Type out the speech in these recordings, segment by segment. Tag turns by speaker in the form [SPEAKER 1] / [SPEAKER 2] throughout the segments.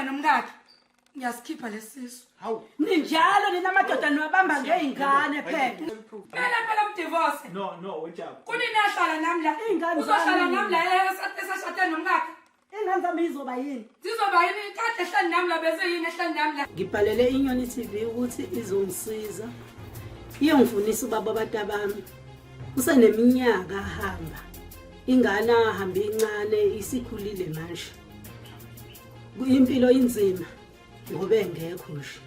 [SPEAKER 1] ehamba nomkakhe ngiyasikhipha lesisu.
[SPEAKER 2] Hawu.
[SPEAKER 3] Ninjalo nina madoda niwabamba ngey'ngane phela.
[SPEAKER 1] Phela phela umdivorce.
[SPEAKER 4] No, no, wejabu.
[SPEAKER 1] Kunini ahlala nami la?
[SPEAKER 3] Iy'ngane
[SPEAKER 1] Uzohlala
[SPEAKER 3] zami.
[SPEAKER 1] nami la esashade nomkakhe.
[SPEAKER 3] Iy'ngane zami izoba yini?
[SPEAKER 1] Zizoba yini kade ehlali nami la bese yini ehlali nami la?
[SPEAKER 3] Ngibhalele Inyoni TV ukuthi izongisiza. Iyongifunisa ubaba wabantu bami. Useneminyaka ahamba. Ingane ahamba incane isikhulile manje. Impilo inzima ngoba engekho nje.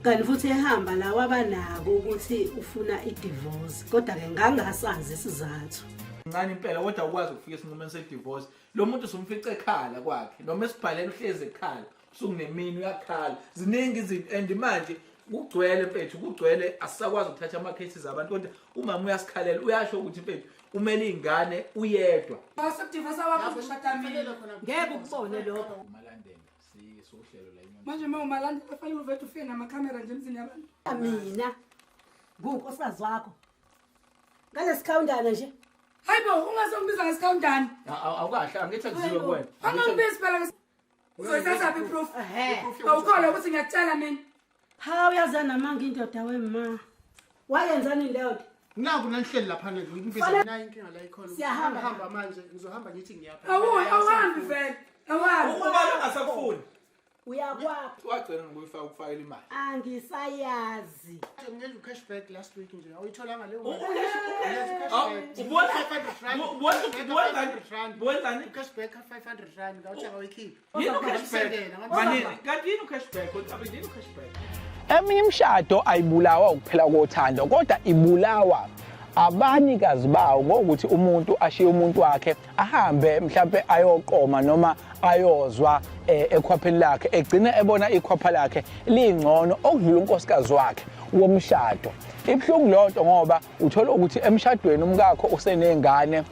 [SPEAKER 3] Kanti futhi ehamba la wabanako ukuthi ufuna i-divorce kodwa ke ngangasazi isizathu.
[SPEAKER 4] Ncane impela kodwa ukwazi ukufika esinqumeni se-divorce. Lo muntu usumfice ekhala kwakhe noma esibhalela uhlezi ekhala. Usukunemini uyakhala. Ziningi izinto and manje kugcwele mfethu, kugcwele, asisakwazi ukuthatha ama-cases abantu kodwa umama uyasikhalela, uyasho ukuthi mfethu umele iy'ngane uyedwa.
[SPEAKER 1] Wasekudivorce wakho uzoshada mina.
[SPEAKER 3] Ngeke ukubone lokho.
[SPEAKER 4] Umalandela sisohlelo la Inyoni.
[SPEAKER 1] Manje uma umalandela fanele uvede ufike namakhamera nje emzini yabantu.
[SPEAKER 3] Mina ngunkosikazi wakho. Ngalesikhawundana nje.
[SPEAKER 1] Hayibo, ungasongibiza ngesikhawundana.
[SPEAKER 4] Awukahle, angithi akuziwe kuwena.
[SPEAKER 1] Angangibizi phela. Uzoyithatha phi proof?
[SPEAKER 3] Ehhe.
[SPEAKER 1] Awukholwa ukuthi ngiyakutshela mina.
[SPEAKER 3] Hawu yazi namanga indoda wema. Wayenzani leyo nto?
[SPEAKER 2] Naku nanihleli lapha ngibiza nayi inkinga la ikhona.
[SPEAKER 3] Siyahamba.
[SPEAKER 2] Ngihamba manje, ngizohamba ngithi ngiyapha.
[SPEAKER 1] Awuyi, awuhambi vele. Awuhambi.
[SPEAKER 4] Ubani ongasakufuni?
[SPEAKER 3] Uyakwaphi?
[SPEAKER 4] Wagcina ngokuyifaka ukufakela imali.
[SPEAKER 3] Angisayazi.
[SPEAKER 2] Nginikeza u-cashback last week nje. Awuyitholanga leyo
[SPEAKER 4] U-
[SPEAKER 2] mali.
[SPEAKER 4] u-
[SPEAKER 2] Nginikeza
[SPEAKER 4] Awu,
[SPEAKER 2] u-cashback.
[SPEAKER 4] ubona-
[SPEAKER 2] 500 rand.
[SPEAKER 4] ubona-
[SPEAKER 2] 500 rand.
[SPEAKER 4] Wenzani?
[SPEAKER 2] U-cashback ka-500 rand ngawuthi awuyikhiphi.
[SPEAKER 4] Yini u-cashback?
[SPEAKER 2] Manini.
[SPEAKER 4] Kanti yini u-cashback? Kodwa yini u-cashback?
[SPEAKER 5] Eminye imishado ayibulawa ukuphela kothando kodwa ibulawa abanikazi bawo ngokuthi umuntu ashiye umuntu wakhe ahambe mhlampe ayoqoma noma ayozwa ekhwapheni lakhe, egcina ebona ikhwapha lakhe lingcono okudlula unkosikazi wakhe womshado. Ibuhlungu leyo nto ngoba uthola ukuthi emshadweni umkakho usenengane,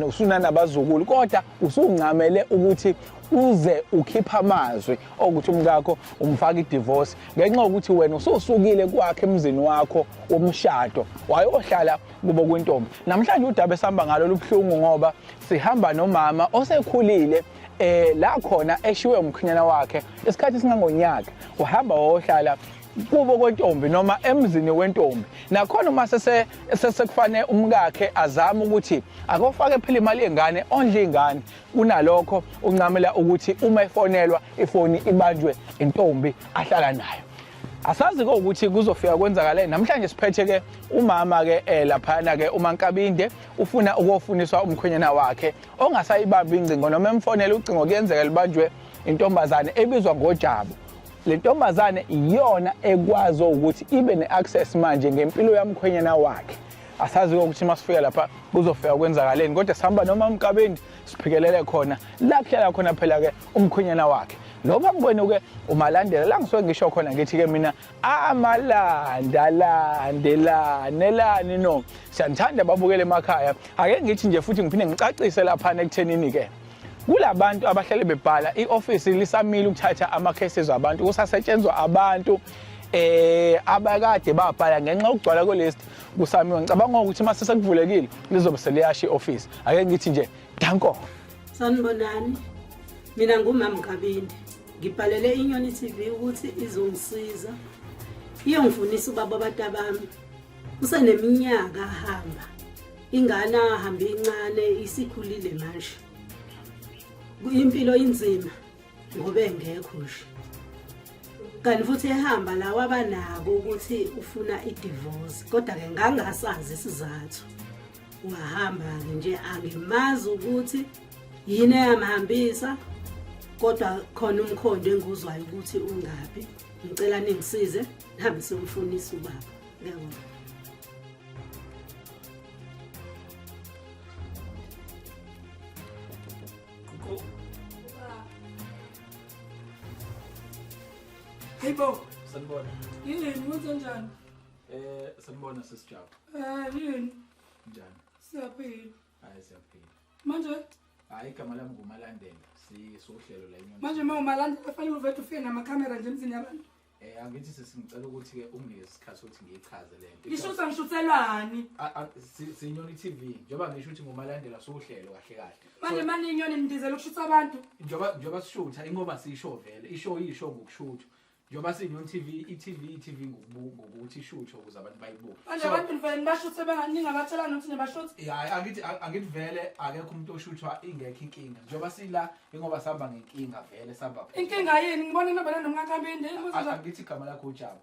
[SPEAKER 5] usunanabazukulu kodwa usuncamele ukuthi uze ukhipha amazwi okuthi umkakho umfaka i-divorce ngenxa yokuthi wena ususukile kwakhe emzini wakho womshado wayohlala kubo kwintombi. Namhlanje udaba esihamba ngalo lubuhlungu ngoba sihamba nomama osekhulile, la khona eshiwe umkhwenyana wakhe isikhathi esingangonyaka, uhamba wayohlala kubo kwentombi noma emzini wentombi. Nakhona uma sesekufanele umkakhe azame ukuthi akofake phela imali yengane, ondle ingane, kunalokho uncamela ukuthi uma efonelwa ifoni ibanjwe intombi ahlala nayo. Asazi ke ukuthi kuzofika kwenzakaleni. Namhlanje siphethe ke umama ke laphana ke uMankabinde ufuna ukuyofuniswa umkhwenyana wakhe ongasayibambi ingcingo noma emfonela ucingo kuyenzeka libanjwe intombazane ebizwa ngoJabu. Le ntombazane iyona ekwazi ukuthi ibe ne-access manje ngempilo yamkhwenyana wakhe. Asazi ukuthi uma sifika lapha kuzofika kwenzakaleni kodwa sihamba noma uMkabindi siphikelele khona la kuhlala khona phela ke umkhwenyana wakhe. Lo phambi kwenu ke uMalandela la ngisuke ngisho khona ngithi ke mina amalanda landelanelani no siyanithanda babukele emakhaya. Ake ngithi nje futhi ngiphinde ngicacise laphana ekuthenini ke kulabantu abahlale bebhala i-office lisamile ukuthatha ama-cases abantu, kusasetshenzwa abantu abakade babhala ngenxa yokugcwala kwelist kusamiwe. Ngicabanga ukuthi uma sesekuvulekile lizobe seliyasha i-office. Ake ngithi nje danko.
[SPEAKER 3] Sanibonani. Mina ngumama Nkabinde. Ngibhalele Inyoni TV ukuthi izongisiza. Iyongifunisa ubaba wabantu bami. Useneminyaka ahamba. Ingane ahamba incane isikhulile manje. Impilo inzima ngoba engekho nje. Kanti futhi ehamba la wabanako ukuthi ufuna i-divorce kodwa ke ngangasazi isizathu. Wahamba ke nje angimazi ukuthi yini eyamhambisa kodwa khona umkhondo enguzwayo ukuthi ungaphi. Ngicela ningisize nihambe siyomfunisa ubaba. Ngiyabonga.
[SPEAKER 1] Hayibo,
[SPEAKER 4] Sanibona.
[SPEAKER 1] yini wenze njani?
[SPEAKER 4] Sanibona sisiJabu.
[SPEAKER 1] Yini?
[SPEAKER 4] Njani?
[SPEAKER 1] Siyaphila.
[SPEAKER 4] Hayi siyaphila.
[SPEAKER 1] Manje
[SPEAKER 4] Hayi igama lami nguMalandela, sisohlelo la Inyoni.
[SPEAKER 1] Manje uma umalandela fanele uvede ufike namakhamera nje emzini yabantu.
[SPEAKER 4] Angithi sesingicela ukuthi ke unginike isikhathi sokuthi ngiyichaze le nto.
[SPEAKER 1] Ngishutha ngishuthelwani?
[SPEAKER 4] Sinyoni TV njengoba ngisho ukuthi ngumalandela sohlelo kahle kahle.
[SPEAKER 1] Manje manje inyoni nindizela ukushutha abantu.
[SPEAKER 4] Njengoba sishutha ingoba siyisho vele, isho yisho ngokushutha. Njengoba siyinyoni TV, i-TV i-TV ngokuthi ishuthwe ukuze abantu bayibuke.
[SPEAKER 1] Manje abantu nifanele nibashuthe ningabatshelanga ukuthi nibashuthe.
[SPEAKER 4] Ya angithi vele akekho umuntu oshuthwa ingekho inkinga. Njengoba sila ingoba sihamba ngenkinga vele sihamba.
[SPEAKER 1] Inkinga yini? Ngibona inobana nomkankambinde.
[SPEAKER 4] Angithi igama lakho uJabu.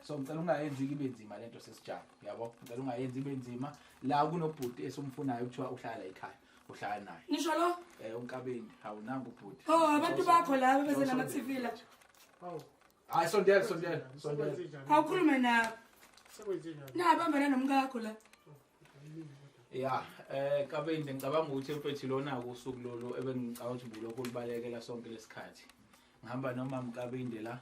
[SPEAKER 4] So ngicela ungayenzi ibe nzima lento sesiJabu, yabo? Ngicela ungayenzi ibe nzima. La kunobhuti esumfunayo kuthiwa uhlala ekhaya, uhlala naye.
[SPEAKER 1] Nisho lo?
[SPEAKER 4] Unkabindi, awunanga ubhuti.
[SPEAKER 1] Oh, abantu bakho laba beze nama TV la.
[SPEAKER 2] Hawu.
[SPEAKER 4] Hayi sondela sondela sondela.
[SPEAKER 1] Awukhulume nabo.
[SPEAKER 2] Sekwenzenjani?
[SPEAKER 1] Nabambana nomkakho la.
[SPEAKER 4] Ya, Nkabinde ngicabanga ukuthi mfethu lona usuku lolu ebengicabanga ukuthi bulokhu lubalekela sonke lesikhathi. Ngihamba noma Mkabinde la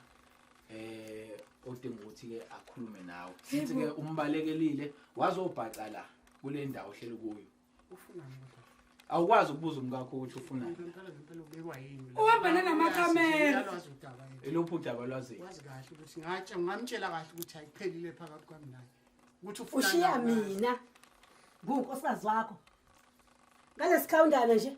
[SPEAKER 4] odinga ukuthi ke akhulume nawe. Sithi ke umbalekelile wazobhaca la kule ndawo ohleli kuyo.
[SPEAKER 2] Ufunani kodwa?
[SPEAKER 4] Awukwazi ukubuza umkakho ukuthi ufunani.
[SPEAKER 2] Impela ngempela ubekwa yini?
[SPEAKER 1] Uhamba nanamakhamera.
[SPEAKER 2] Uyalwazi udaba yena.
[SPEAKER 4] Eluphi udaba lwazi?
[SPEAKER 2] Wazi kahle ukuthi ngatshe ngamtshela kahle ukuthi ayiphelile phakathi kwami naye. Ukuthi ufuna
[SPEAKER 3] Ushiya mina ngunkosikazi wakho. Ngalesikhawundana nje.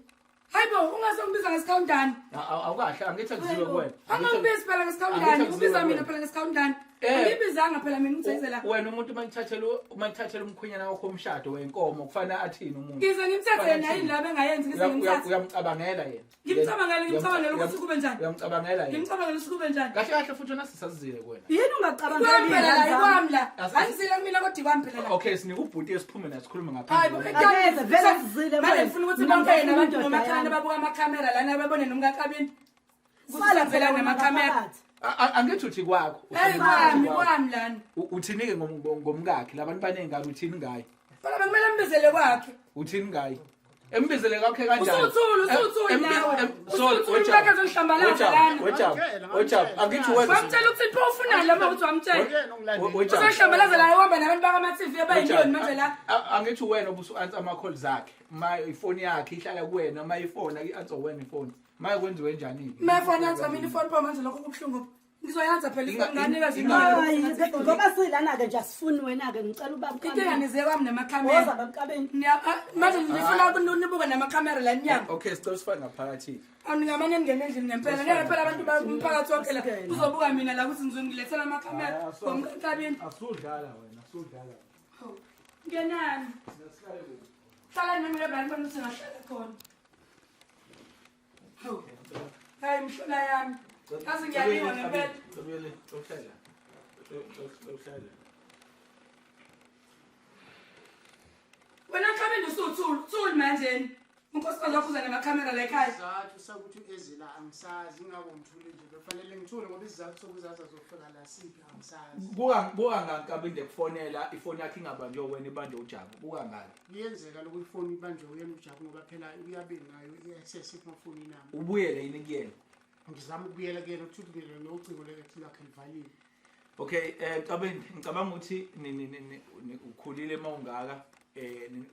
[SPEAKER 1] Hayibo, ungaze ungibiza ngesikhawundana.
[SPEAKER 4] Awukahle angithi akuziwe kuwena.
[SPEAKER 1] Angangibizi phela ngesikhawundana, ubiza mina phela ngesikhawundana. Angibizanga phela mina ukuthi la.
[SPEAKER 4] Wena umuntu uma ngithathela umkhwenyana wakho umshado wenkomo kufanele athini umuntu?
[SPEAKER 1] Ngize ngimthathe yena yini la bengayenzi ngize ngimthathe.
[SPEAKER 4] Uyamcabangela yena.
[SPEAKER 1] Ngimcabangela ukuthi kube njani.
[SPEAKER 4] Uyamcabangela yena.
[SPEAKER 1] Ngimcabangela ukuthi kube njani.
[SPEAKER 4] Kahle kahle futhi wena sisazile kuwena.
[SPEAKER 3] Yini
[SPEAKER 1] Kwami phela la
[SPEAKER 3] ungacabangeli?
[SPEAKER 1] ikwami la. Angizile kumina kodwa ikwami phela la.
[SPEAKER 4] Okay, sinika ubhuti esiphume naye sikhulume
[SPEAKER 1] Hayi bo,
[SPEAKER 4] ngaphandle.
[SPEAKER 3] Angeze, vele sizile
[SPEAKER 1] Manje
[SPEAKER 3] wena.
[SPEAKER 1] ngifuna ukuthi
[SPEAKER 3] Mina
[SPEAKER 1] bonke yena abantu
[SPEAKER 3] ngifuna
[SPEAKER 1] nomakhamera
[SPEAKER 3] indoda yami.
[SPEAKER 1] babuka amakhamera lana babone nomkakabini.
[SPEAKER 3] Sala
[SPEAKER 1] Ukuthi
[SPEAKER 3] phela
[SPEAKER 1] phela namakhamera.
[SPEAKER 3] phakathi.
[SPEAKER 4] Angithi uthi kwakho.
[SPEAKER 1] Hey kwami kwami lana.
[SPEAKER 4] Uthini-ke ngomkakhe labantu banengane uthini ngaye?
[SPEAKER 1] Phela bekumele mbizele kwakhe.
[SPEAKER 4] Uthini ngaye? Embizele kwakhe kanjani?
[SPEAKER 1] Usuthule usuthule nawe. Usuthule umkakhe ezohlambalaza lana.
[SPEAKER 4] Wejabu, angithi wena
[SPEAKER 1] Wamtshela ukuthi pho ufunani lama ukuthi wamtshela.
[SPEAKER 2] Uyena ongilandela.
[SPEAKER 1] Uzohlambalaza la uhamba nabantu bakama TV abayintoni manje la.
[SPEAKER 4] Angithi wena obusu-answer ama-calls akhe. Ma ifoni yakhe ihlala kuwena, ma ifoni i-answer wena ifoni. Ma kwenziwe njani-ke?
[SPEAKER 1] Mefoni yanza mina ifoni pho manje lokho kubuhlungu. Ngizoyanza phela ifoni nganika
[SPEAKER 3] Hayi,
[SPEAKER 1] imali.
[SPEAKER 3] ngoba silana-ke nje asifuni wena-ke ngicela ubaba
[SPEAKER 1] Inkinga nize kwami namakhamera.
[SPEAKER 3] Woza babukabeni.
[SPEAKER 1] Manje ngifuna nibuke namakhamera la enyanga.
[SPEAKER 4] Okay, sicela usifake ngaphakathi.
[SPEAKER 1] Awungamane ningene endlini ngempela. Ngeke phela abantu bomphakathi wonke la kuzobuka mina la ukuthi ngizongilethela amakhamera ngomkabini.
[SPEAKER 4] Asudlala wena, asudlala.
[SPEAKER 1] Ngenani. Hlala nami la bani bani singahlala khona. Hawu. Hayi mhlola yami. Yazi ngiyaliwa ngempela.
[SPEAKER 4] Cebile, uhlala. Uhlala.
[SPEAKER 1] Wena Nkabinde usuthula, uthuli manje. Unkosikazi wakho uza namakhamera la ekhaya.
[SPEAKER 2] Isizathu sokuthi eze la angisazi ingako ngithule nje befanele ngithule ngoba isizathu sokuzazi azofika la siphi angisazi.
[SPEAKER 4] Buka ngankabinde kufonela ifoni yakhe ingabanjwe wena ibanjwe uJabu. Buka ngale.
[SPEAKER 2] Kuyenzeka lokhu ifoni ibanjwe uyena uJabu ngoba phela uyabe nayo i-access emafonini ami.
[SPEAKER 4] Ubuyele yini kuyena?
[SPEAKER 2] Ngizama ukubuyela kuyena ukuthi mina nocingo lwakhe livaliwe.
[SPEAKER 4] Okay, Nkabinde ngicabanga ukuthi ukhulile mawungaka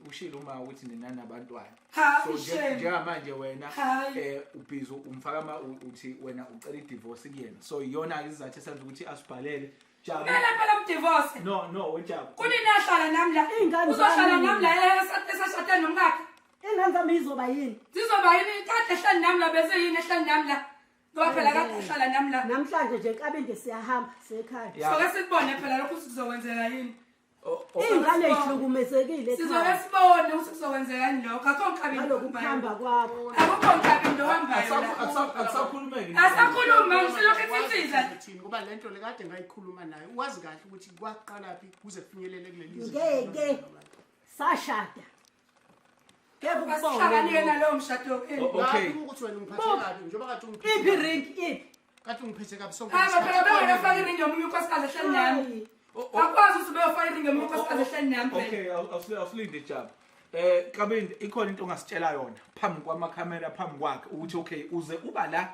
[SPEAKER 4] ushilo uma ukuthi nina nabantwana.
[SPEAKER 1] Ha,
[SPEAKER 4] So
[SPEAKER 1] shame.
[SPEAKER 4] njengamanje wena
[SPEAKER 1] Hayi.
[SPEAKER 4] Ubhizi umfaka ama uthi wena ucela i-divorce kuyena. So iyona isizathu esenza ukuthi asibhalele. Jabu.
[SPEAKER 1] Kumele phela umdivorce.
[SPEAKER 4] No, weJabu.
[SPEAKER 1] Kunini ahlala nami la?
[SPEAKER 3] Iy'ngane
[SPEAKER 1] Uzohlala
[SPEAKER 3] zami.
[SPEAKER 1] nami la esashade nomkakhe.
[SPEAKER 3] Ingane zami izoba yini?
[SPEAKER 1] Zizoba yini kade ehlali nami la bese yini ehlali nami la? Ngoba phela kade ehlala nami la.
[SPEAKER 3] Namhlanje nje Nkabinde siyahamba siyekhaya.
[SPEAKER 4] Ya.
[SPEAKER 1] Soke sikubone phela lokho ukuthi kuzokwenzeka yini.
[SPEAKER 3] Iy'ngane y'hlukumezekile
[SPEAKER 1] Sizoke
[SPEAKER 3] ekhaya.
[SPEAKER 1] sibone ukuthi kuzokwenzeka yini lokho. Akho Nkabinde.
[SPEAKER 3] Ngalokhu kuhamba kwakho.
[SPEAKER 1] Akukho Nkabinde ohambayo la.
[SPEAKER 4] Akusakhulumeki.
[SPEAKER 1] Asakhulumi manje silokhu ethithiza.
[SPEAKER 2] Thini ngoba lento le kade ngayikhuluma naye wazi kahle ukuthi kwaqalaphi kuze kufinyelele kuleli zwe.
[SPEAKER 3] Ngeke sashada. Ngeke
[SPEAKER 1] Asihlangane
[SPEAKER 3] ukubone.
[SPEAKER 1] nalowo mshado.
[SPEAKER 4] Okay.
[SPEAKER 2] Ngathi ukuthi wena ungiphathe kabi njengoba kade ungiphethe
[SPEAKER 3] Iphi ring iphi?
[SPEAKER 2] kade ungiphethe kabi sonke
[SPEAKER 1] Hayi
[SPEAKER 2] isikhathi.
[SPEAKER 1] phela bengekafaki iringi yomunye unkosikazi ehleli nami.
[SPEAKER 3] Hayi.
[SPEAKER 1] Akwazi ukuthi beyofaka iringi yomunye unkosikazi ehleli nami phela.
[SPEAKER 4] Okay, awusilinde Jabu. Kabindi ikhona into ongasitshela yona phambi kwamakhamera phambi kwakhe ukuthi okay uze uba la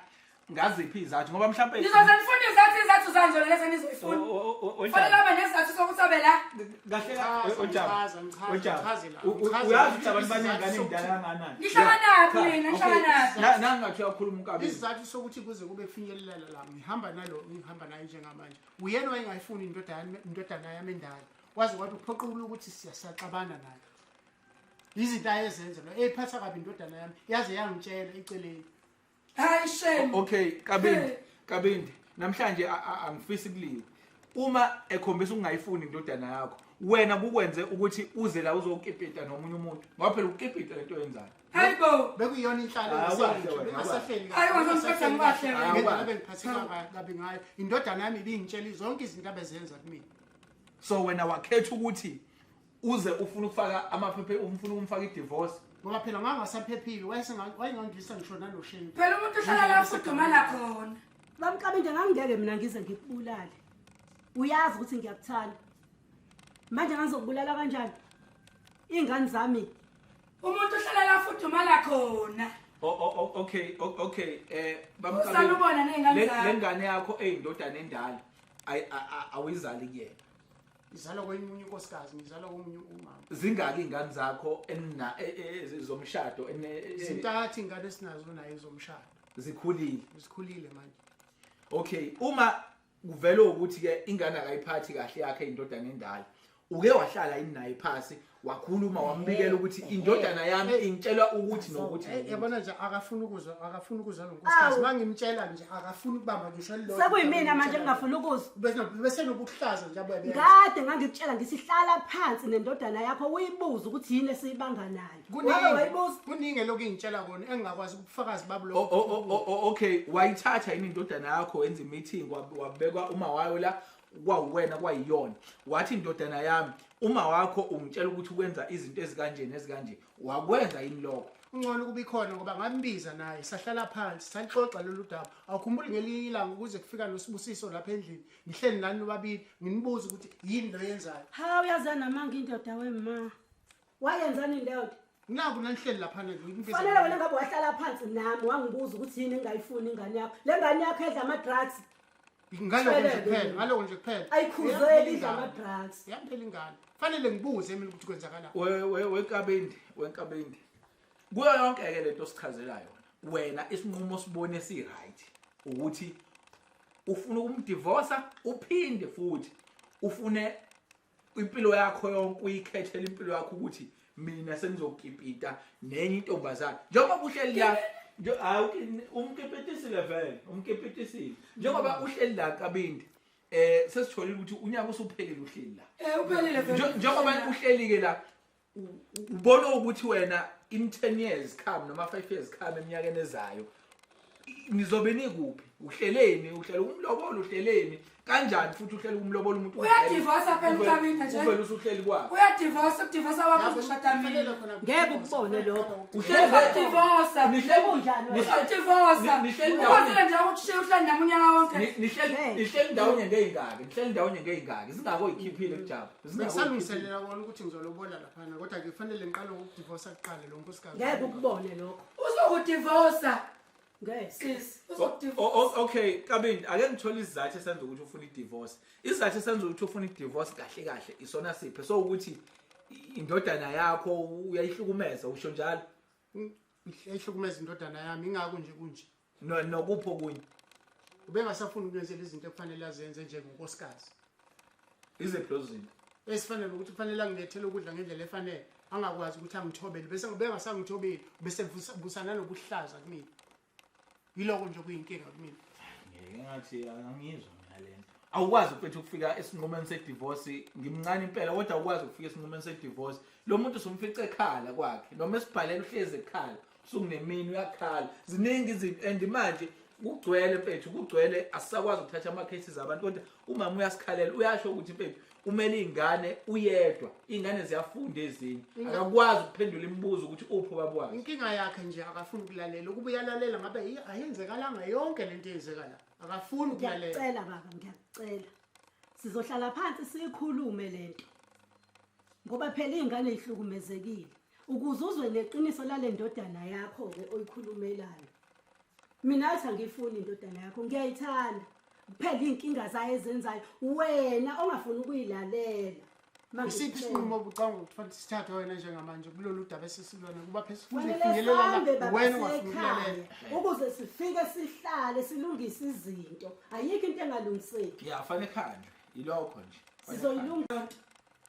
[SPEAKER 4] Ngaziphi izathu ngoba mhlawumbe
[SPEAKER 1] Nizoze nifune izathu zanje lezi enizoyifuna. Fanele abe nesizathu sokuthi abe la.
[SPEAKER 4] Kahle
[SPEAKER 2] Chaza,
[SPEAKER 4] ojaba.
[SPEAKER 2] chaza, ngichaze,
[SPEAKER 4] Ojaba.
[SPEAKER 2] ngichaze la, ngichaze
[SPEAKER 4] Uyazi ukuthi
[SPEAKER 2] la.
[SPEAKER 4] abantu banengane endala kangakanani.
[SPEAKER 1] Nihlanganaphi
[SPEAKER 4] Cha,
[SPEAKER 1] nina?
[SPEAKER 4] okay.
[SPEAKER 1] Nihlanganaphi?
[SPEAKER 4] Nangathi uyakhuluma unkabini.
[SPEAKER 2] Isizathu sokuthi kuze kube kufinyelela la ngihamba nalo ngihamba naye njengamanje uyena wayengayifuni indodana yami endala waze wathi uphoqekile ukuthi siyaxabana naye izinto ayezenza lo eyiphatha kabi indodana yami yaze yangitshela eceleni.
[SPEAKER 1] Hayi shame.
[SPEAKER 4] Okay, Kabindi, Kabindi. Namhlanje angifisi kuliwe. Uma ekhombisa ukungayifuni indodana yakho, wena kukwenze ukuthi uze la uzokipita nomunye umuntu. Ngoba phela ukukipita lento oyenzayo.
[SPEAKER 1] Hayi bo.
[SPEAKER 2] Bekuyiyona inhlalo
[SPEAKER 4] Ah,
[SPEAKER 2] engisenje,
[SPEAKER 4] kahle wena,
[SPEAKER 2] bengasahleli
[SPEAKER 1] Hayi,
[SPEAKER 2] kahle,
[SPEAKER 1] wena
[SPEAKER 2] bengasahleli
[SPEAKER 1] ngiphatha
[SPEAKER 2] kahle.
[SPEAKER 1] kahle
[SPEAKER 2] Ngendlela
[SPEAKER 4] wena.
[SPEAKER 2] ebengiphatheka kabi ngayo indodana yami ibingitshela zonke izinto abezenza kumina.
[SPEAKER 4] So wena wakhetha ukuthi uze ufuna ukufaka amaphepha, ufuna ukumfaka i-divorce.
[SPEAKER 2] Ngoba phela ngangasaphephile wayengangisa ngisho nanosheni.
[SPEAKER 1] Phela umuntu uhlala la fudumala khona.
[SPEAKER 3] Bamkabinde ngangingeke mina ngize ngikubulale. Uyazi ukuthi ngiyakuthanda. Manje ngangizokubulala kanjani? Ingane zami.
[SPEAKER 1] Umuntu uhlala la fudumala khona.
[SPEAKER 4] Okay, okay.
[SPEAKER 1] Usale ubona ney'ngane zakho.
[SPEAKER 4] Le ngane yakho eyindodana endala awuyizali kuyena.
[SPEAKER 2] Izalwa kwemunye unkosikazi, ngizalwa komunye umama.
[SPEAKER 4] Zingaki iy'ngane zakho zomshado?
[SPEAKER 2] Zintathu iy'ngane esinazo naye zomshado.
[SPEAKER 4] Zikhulile.
[SPEAKER 2] Zikhulile manje.
[SPEAKER 4] Okay, uma kuvele ukuthi ke ingane akayiphathi kahle yakhe indodana endala, uke wahlala yini naye phasi wakhuluma wambikela ukuthi indodana yami ingitshelwa ukuthi nokuthi nokuthi.
[SPEAKER 2] Yabona nje akafuni ukuzwa, akafuni ukuzwa lo nkosikazi. Mangimtshela nje akafuni ukubamba ngisho elilodwa.
[SPEAKER 3] Sekuyimina manje engingafuni ukuzwa.
[SPEAKER 2] Bese nobuhlaza nje abuye benze.
[SPEAKER 3] Kade ngangikutshela ngithi hlala phansi nendodana yakho uyibuze ukuthi yini esiyibanga nayo. Wabe wayibuza.
[SPEAKER 2] Kuningi lokhu engitshela kona engingakwazi ubufakazi babo lokho.
[SPEAKER 4] Okay, wayithatha yini indodana yakho wenza meeting wabekwa uma wayo la kwawuwena kwayiyona. Wathi indodana yami uma wakho ungitshela ukuthi ukwenza izinto ezikanje nezikanje, wakwenza yini lokho?
[SPEAKER 2] Ungcono ukuba ikhona ngoba ngambiza naye sahlala phansi salixoxa lolu daba. Awukhumbuli ngelinye ilanga ukuze kufika noSibusiso lapha endlini ngihleli nani nobabili nginibuza ukuthi yini lo yenzayo.
[SPEAKER 3] Ha uyazi namanga indoda wema. Wayenzani leyo nto?
[SPEAKER 2] Naku nanihleli lapha nje.
[SPEAKER 3] Fanele wena ngabe wahlala phansi nami wangibuza ukuthi yini engayifuni ingane yakho. Le ngane yakho edla ama drugs.
[SPEAKER 2] Ngaloko nje kuphela, ngaloko nje kuphela.
[SPEAKER 3] Ayikhuzeli idla ama drugs.
[SPEAKER 2] Yaphela ingane. Fanele ngibuze mina ukuthi kwenzakalani.
[SPEAKER 4] We Kabindi. Kuyo yonke ke lento sichazela yona. Wena isinqumo sibone si right ukuthi ufuna ukumdivorce uphinde futhi ufune impilo yakho yonke uyikhethele impilo yakho ukuthi mina sengizokipita nenye intombazana. Njengoba uhleli la umkipitisile vele, umkipitisile. Njengoba uhleli la Kabindi sesitholile ukuthi unyaka usuphelile uhleli la.
[SPEAKER 1] Uphelile vele.
[SPEAKER 4] Njengoba uhleli ke la ubona ukuthi wena in 10 years come noma 5 years come eminyakeni ezayo nizobe nikuphi? Uhleleni? Uhlela umlobolo, uhleleni kanjani futhi uhlela umlobolo umuntu
[SPEAKER 1] Uyadivorce phela uKabinda nje.
[SPEAKER 4] Uvele usuhleli kwakhe.
[SPEAKER 1] Uyadivorce, udivorce wakho uzoshada mina.
[SPEAKER 3] Ngeke ukubone lokho.
[SPEAKER 1] Uhleli divorce.
[SPEAKER 3] Kunjani wena?
[SPEAKER 1] Udivorce.
[SPEAKER 4] Nihleli
[SPEAKER 1] Ukwazile nje ukushiya uhleli nami unyaka wonke.
[SPEAKER 4] Nihleli ndawonye ngeyingaki? Nihleli ndawonye ngeyingaki? Zingako yikhiphile kujaba.
[SPEAKER 2] Bengisalungiselela kona ukuthi ngizolobola laphana kodwa ke kufanele ngiqale ukudivorce kuqala lo nkosikazi.
[SPEAKER 3] Ngeke ukubone lokho.
[SPEAKER 1] Uzokudivorce.
[SPEAKER 3] Ngeke.
[SPEAKER 1] Sis, uzokudivorce.
[SPEAKER 4] Okay, Kabindi, ake ngithole isizathu esenza ukuthi ufune i-divorce. Isizathu esenza ukuthi ufune i-divorce kahle kahle isona siphi? So ukuthi indodana yakho uyayihlukumeza usho njalo?
[SPEAKER 2] Uyayihlukumeza indodana yami ingakho nje kunje.
[SPEAKER 4] Nokupho kunye.
[SPEAKER 2] Ubengasafuni ukuyenzela izinto ekufanele azenze njengonkosikazi.
[SPEAKER 4] Iziphi lezo zinto?
[SPEAKER 2] Esifanele ukuthi kufanele angilethele ukudla ngendlela efanele, angakwazi ukuthi angithobele bese bengasangithobeli bese busana nobuhlaza kumina. Yiloko nje kuyinkinga kumina.
[SPEAKER 4] Ngeke ngathi angizwa mina lento. Awukwazi mfethu ukufika esinqumeni se-divorce, ngimncane impela kodwa awukwazi ukufika esinqumeni se-divorce. Lo muntu usumfice ekhala kwakhe noma esibhalela uhlezi ekhala, usukunemini uyakhala. Ziningi izinto and manje kugcwele mfethu, kugcwele asisakwazi ukuthatha ama cases abantu kodwa umama uyasikhalela uyasho ukuthi mfethu umele ingane uyedwa, ingane ziyafunda ezinye. Akakwazi ukuphendula imibuzo ukuthi uphi ubaba wakhe.
[SPEAKER 2] Inkinga yakhe nje akafuni ukulalela. Ukuba uyalalela ngabe ayenzekalanga yonke lento eyenzeka la. Akafuni ukulalela.
[SPEAKER 3] Ngiyacela baba, ngiyacela. Sizohlala phansi sikhulume lento. Ngoba phela ingane ihlukumezekile. Ukuze uzwe neqiniso lale ndodana yakho ke oyikhulumelayo. Mina athi angiyifuni indodana yakho, ngiyayithanda. Kuphela iy'nkinga zayo ezenzayo wena ongafuni ukuyilalela.
[SPEAKER 2] Isiphi
[SPEAKER 3] Mangikutshela.
[SPEAKER 2] isinqumo obucabanga ukuthi kufanele sithathwe wena njengamanje kulolu daba esisilona kuba phela
[SPEAKER 3] Fanele
[SPEAKER 2] kufinyelela
[SPEAKER 3] sihambe
[SPEAKER 2] la
[SPEAKER 3] baba
[SPEAKER 2] wena ungafuni
[SPEAKER 3] siye ekhaya
[SPEAKER 2] ukulalela.
[SPEAKER 3] ukuze sifike sihlale silungise izinto. Ayikho into engalungiseki.
[SPEAKER 4] Ya, fanele khanjwe. Yilokho nje. Fanele
[SPEAKER 3] Sizoyilungisa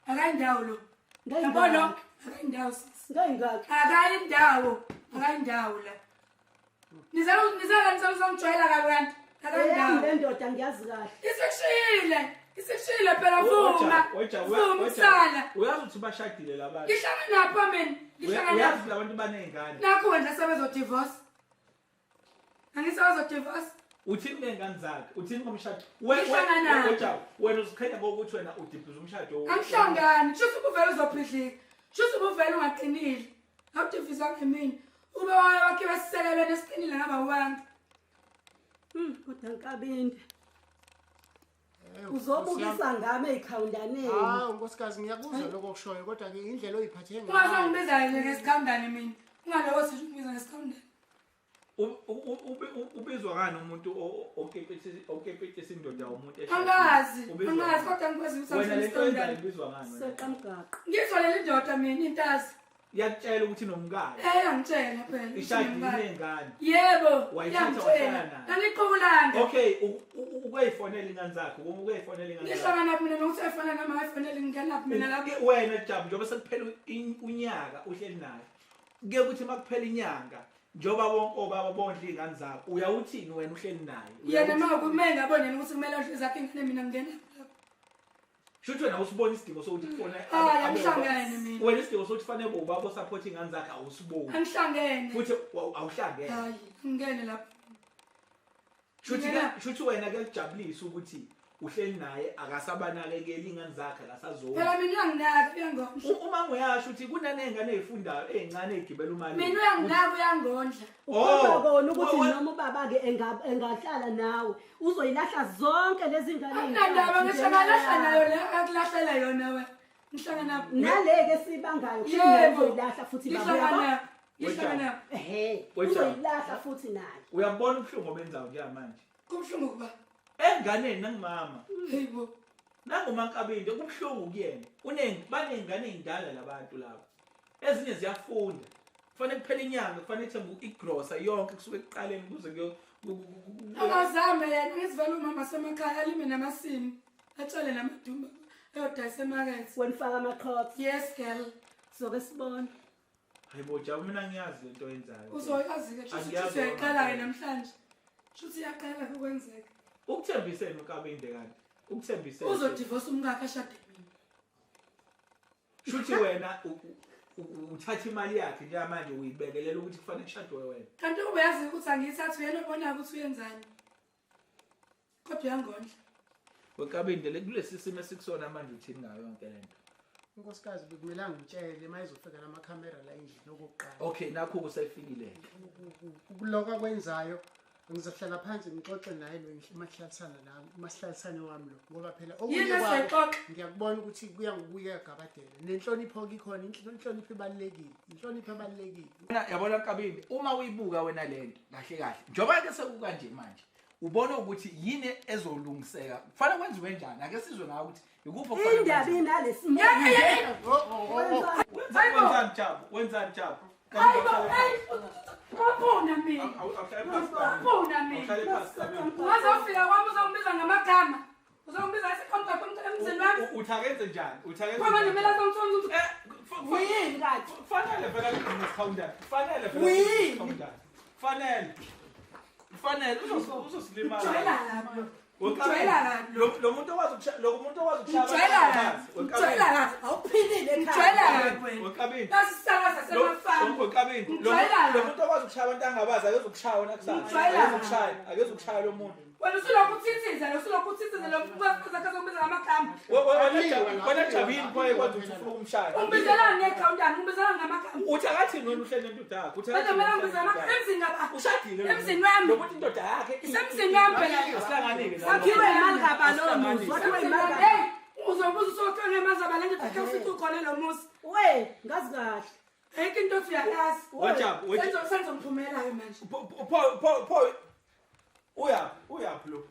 [SPEAKER 1] Akayindawo lo. Yabo lo,
[SPEAKER 3] ngeyingaki.
[SPEAKER 1] akayindawo sisi.
[SPEAKER 3] Ngeyingaki.
[SPEAKER 1] Akayindawo, akayindawo la. Nizala nizala nizala uzongijwayela kabi kanti.
[SPEAKER 3] Eyami
[SPEAKER 1] Akayindawo.
[SPEAKER 3] le ndoda ngiyazi kahle.
[SPEAKER 1] Isikushiyile, isikushiyile phela vuma. Vuma ukusala.
[SPEAKER 4] Uyazi ukuthi bashadile labantu.
[SPEAKER 1] Ngihlangana napha mina, ngihlangana
[SPEAKER 4] Uyazi
[SPEAKER 1] napha.
[SPEAKER 4] labantu baney'ngane.
[SPEAKER 1] Nakho wena sebezodivorce. Angisebezodivorce.
[SPEAKER 4] Uthini ngey'ngane zakhe? Uthini ngomshado?
[SPEAKER 1] Ngihlangana nabo.
[SPEAKER 4] Wena uziqhenya ngokuthi wena udibhiza umshado.
[SPEAKER 1] Angihlangani, shuthi ubuvele uzobhidlika. Shuthi ubuvele ungaqinile. Awudivisa ngemini. Ube wakhiwe esisekelweni esiqinile ngaba wangi.
[SPEAKER 3] Kodwa Nkabinde
[SPEAKER 2] Eh, Nkosi yami.
[SPEAKER 3] uzobukisa ngami ey'khawundaneni.
[SPEAKER 2] Hawu nkosikazi ngiyakuzwa lokho okushoyo kodwa ke indlela oyiphathe ngayo.
[SPEAKER 1] Ungazangibiza nje ngesikhawundane mina. Ungaloko sisho ungibiza ngesikhawundane.
[SPEAKER 4] Ubizwa ngani umuntu okepetisa indoda womuntu eshadile?
[SPEAKER 1] Angazi,
[SPEAKER 4] Ubizwa
[SPEAKER 1] angazi
[SPEAKER 4] ngani?
[SPEAKER 1] kodwa ngikwazi ukuthi
[SPEAKER 4] Wena lento oyenzayo
[SPEAKER 1] angisikhawundane.
[SPEAKER 4] ibizwa ngani wena?
[SPEAKER 3] Seqa mgaqo.
[SPEAKER 1] Ngizwa leli ndoda mina intazi.
[SPEAKER 4] Iyakutshela ukuthi nomkayo.
[SPEAKER 1] Eh yangitshela phela.
[SPEAKER 4] Ishadile inengane.
[SPEAKER 1] Yebo,
[SPEAKER 4] Wayithatha
[SPEAKER 1] yangitshela.
[SPEAKER 4] wahlala nayo.
[SPEAKER 1] Nganiqubulanga.
[SPEAKER 4] Okay, ukuyifonela ingane zakhe, ukuyifonela ingane zakhe.
[SPEAKER 1] Ngihlangana mina nokuthi ayifona noma ayifonele ngingenaphi mina lapho.
[SPEAKER 4] Wena Jabu njengoba sekuphela unyaka uhleli naye. Kuye kuthi makuphela inyanga njengoba bonke obaba bondla iy'ngane zabo uyawuthini wena uhleli naye?
[SPEAKER 1] Yena uma kumele ngabona yena ukuthi kumele ondle zakhe ingane mina ngingenaphi lapho.
[SPEAKER 4] Shuthi wena awusiboni isidingo sokuthi kufone
[SPEAKER 1] Hayi, angihlangene mina.
[SPEAKER 4] Wena isidingo sokuthi fanele ubaba osupport iy'ngane zakhe awusiboni.
[SPEAKER 1] Angihlangene.
[SPEAKER 4] Futhi awuhlangene.
[SPEAKER 1] Hayi, ngingene lapho.
[SPEAKER 4] Shuthi
[SPEAKER 1] Ngingena.
[SPEAKER 4] shuthi wena kuyakujabulisa ukuthi uhleli naye akasabanakekeli iy'ngane zakhe akasazoni.
[SPEAKER 1] Phela mina uyanginaka uyangondla.
[SPEAKER 4] Uma nguyasho ukuthi kunaney'ngane ey'fundayo ey'ncane ey'gibela umali.
[SPEAKER 1] Mina uyanginaka uyangondla.
[SPEAKER 3] Ukhomba
[SPEAKER 4] Oh.
[SPEAKER 3] kona ukuthi
[SPEAKER 4] Wa-
[SPEAKER 3] noma ubaba-ke engahlala nawe uzoyilahla zonke lezi ngane
[SPEAKER 1] Akunandaba
[SPEAKER 3] ey'ntathu
[SPEAKER 1] ngisho ngalahla nayo le akulahlela yona wena. Ngihlangana naphi?
[SPEAKER 3] nale-ke esiyibangayo kusho naye
[SPEAKER 1] Yebo.
[SPEAKER 3] uzoyilahla futhi baba
[SPEAKER 1] Ngihlangana
[SPEAKER 3] uyabo?
[SPEAKER 1] naphi? Ngihlangana naphi?
[SPEAKER 3] Ehhe,
[SPEAKER 4] Wejaba.
[SPEAKER 3] uzoyilahla futhi naye.
[SPEAKER 4] Uyabona ubuhlungu obenzayo njengamanje.
[SPEAKER 1] Kubuhlungu kuba.
[SPEAKER 4] Enganeni nangumama.
[SPEAKER 1] Hayibo.
[SPEAKER 4] NanguMankabinde kubuhlungu kuyena. Uneng banengane ey'ndala labantu laba. Ezinye ziyafunda. Kufanele kuphele inyanga, kufanele ithenge igrosa yonke kusuke ekuqaleni kuze kuyo
[SPEAKER 1] Akazame yena ngizivela umama semakhaya alime namasimi. Atshale namadumba eyodayisa emakethe.
[SPEAKER 3] Wena ufaka ama-crocs.
[SPEAKER 1] Yes girl.
[SPEAKER 3] Soke sibone.
[SPEAKER 4] Hayibo Jabu mina ngiyazi lento oyenzayo.
[SPEAKER 1] Uzoyazi ke shuthi
[SPEAKER 4] Angiyazi
[SPEAKER 1] uyayiqala ke
[SPEAKER 4] wona.
[SPEAKER 1] namhlanje. Shuthi iyaqala ke ukwenzeka.
[SPEAKER 4] Ukuthembiseni uNkabinde kanti. Ukuthembiseni.
[SPEAKER 1] Uzodivorce umkakhe ashade mina.
[SPEAKER 4] Shuthi wena uthatha imali yakhe njengamanje uyibekelela ukuthi kufanele kushadwe wena.
[SPEAKER 1] Kanti uyazi ukuthi angiyithathi uyena obonayo ukuthi uyenzani. Kodwa uyangondla.
[SPEAKER 4] WeNkabinde le kulesi simo esikusona manje uthini ngayo yonke lento?
[SPEAKER 2] Unkosikazi bekumele angitshele uma ezofika namakhamera la endlini okokuqala.
[SPEAKER 4] Okay, nakho kusefikile.
[SPEAKER 2] Ukulokho akwenzayo ngizohlala phansi ngixoxe naye lo mahlalisana nami masihlalisane wami lo ngoba phela okunye
[SPEAKER 1] Yini
[SPEAKER 2] kwako
[SPEAKER 1] esizoyixoxa?
[SPEAKER 2] ngiyakubona ukuthi kuya ngokuya gabadela nenhlonipho ikhona inhlonipho ibalulekile inhlonipho ebalulekile.
[SPEAKER 4] Wena yabona Nkabinde uma uyibuka wena lento kahle kahle njengoba ke sekukanje manje ubona ukuthi yini ezolungiseka kufanele kwenziwe njani ake sizwe ngawe ukuthi ikuphi okufanele
[SPEAKER 3] Indaba
[SPEAKER 4] kwenziwe.
[SPEAKER 3] inalesimo.
[SPEAKER 1] Yeah, yeah, yeah.
[SPEAKER 3] Wenzani?
[SPEAKER 4] Wenzani Jabu wenzani Jabu
[SPEAKER 1] Hayibo, hey, Wafuna mina. Wafuna mina. Ungazofika kwami uzongibiza ngamagama. Uzongibiza isikhomba emzini wami.
[SPEAKER 4] Uthakenze njani uthakenze
[SPEAKER 1] Kwamanje kumele azongithonza ukuthi
[SPEAKER 3] Uyini kanti?
[SPEAKER 4] Kufanele vele kunesikhawu Kufanele vele
[SPEAKER 3] Uyini?
[SPEAKER 4] kunesikhawu Kufanele. Kufanele uzosilimala.
[SPEAKER 1] Ngijwayela kabi. Ngijwayela kabi.
[SPEAKER 4] Lo muntu okwazi ukushaya lo muntu okwazi ukushaya
[SPEAKER 1] Ngijwayela kabi. Ngijwayela kabi.
[SPEAKER 3] Awuphilile ekhaya.
[SPEAKER 1] Ngijwayela kabi wena.
[SPEAKER 4] Wekabini.
[SPEAKER 1] Nasi isakaza semafama.
[SPEAKER 4] Wekabini.
[SPEAKER 1] Ngijwayela
[SPEAKER 4] Lo
[SPEAKER 1] kabi.
[SPEAKER 4] muntu okwazi ukushaya abantu angabazi akezukushaya wena kusasa.
[SPEAKER 1] Ngijwayela kabi.
[SPEAKER 4] Akezukushaya, akezukushaya lo muntu.
[SPEAKER 1] Wena usulokhu uthithiza lo usulokhu uthithiza lo mfazi obiza ngamagama.
[SPEAKER 4] Wena Jabini kwaye kwazi ukuthi ufuna ukumshaya.
[SPEAKER 1] Ungibizelani ngekhawuntani? Ungibizelani ngamagama?
[SPEAKER 4] Uthi akathini wena uhleli nendoda yakho? Uthi
[SPEAKER 1] Manje
[SPEAKER 4] akathini
[SPEAKER 1] kumele
[SPEAKER 4] wena
[SPEAKER 1] ngibize
[SPEAKER 4] uhleli
[SPEAKER 1] ngamagama
[SPEAKER 4] nendoda yakho?
[SPEAKER 1] emzini ngaba.
[SPEAKER 4] Ushadile lo
[SPEAKER 1] Emzini
[SPEAKER 4] muntu.
[SPEAKER 1] wami.
[SPEAKER 4] Lo muntu indoda yakhe.
[SPEAKER 1] Isemzini wami phela.
[SPEAKER 4] Asihlanganike la.
[SPEAKER 3] Wakhiwe imali kabani lo muzi? Wakhiwe imali kabani?
[SPEAKER 1] Hey, uzobuza usokhe ngemazi abalanje ufike ukhona lo muzi.
[SPEAKER 3] We, ngazi kahle.
[SPEAKER 1] Ayikho into othi uyayazi.
[SPEAKER 4] Wajabu,
[SPEAKER 1] Senzo senzomphumela-ke manje.
[SPEAKER 4] Pho pho pho uyaphi uyaphi lo?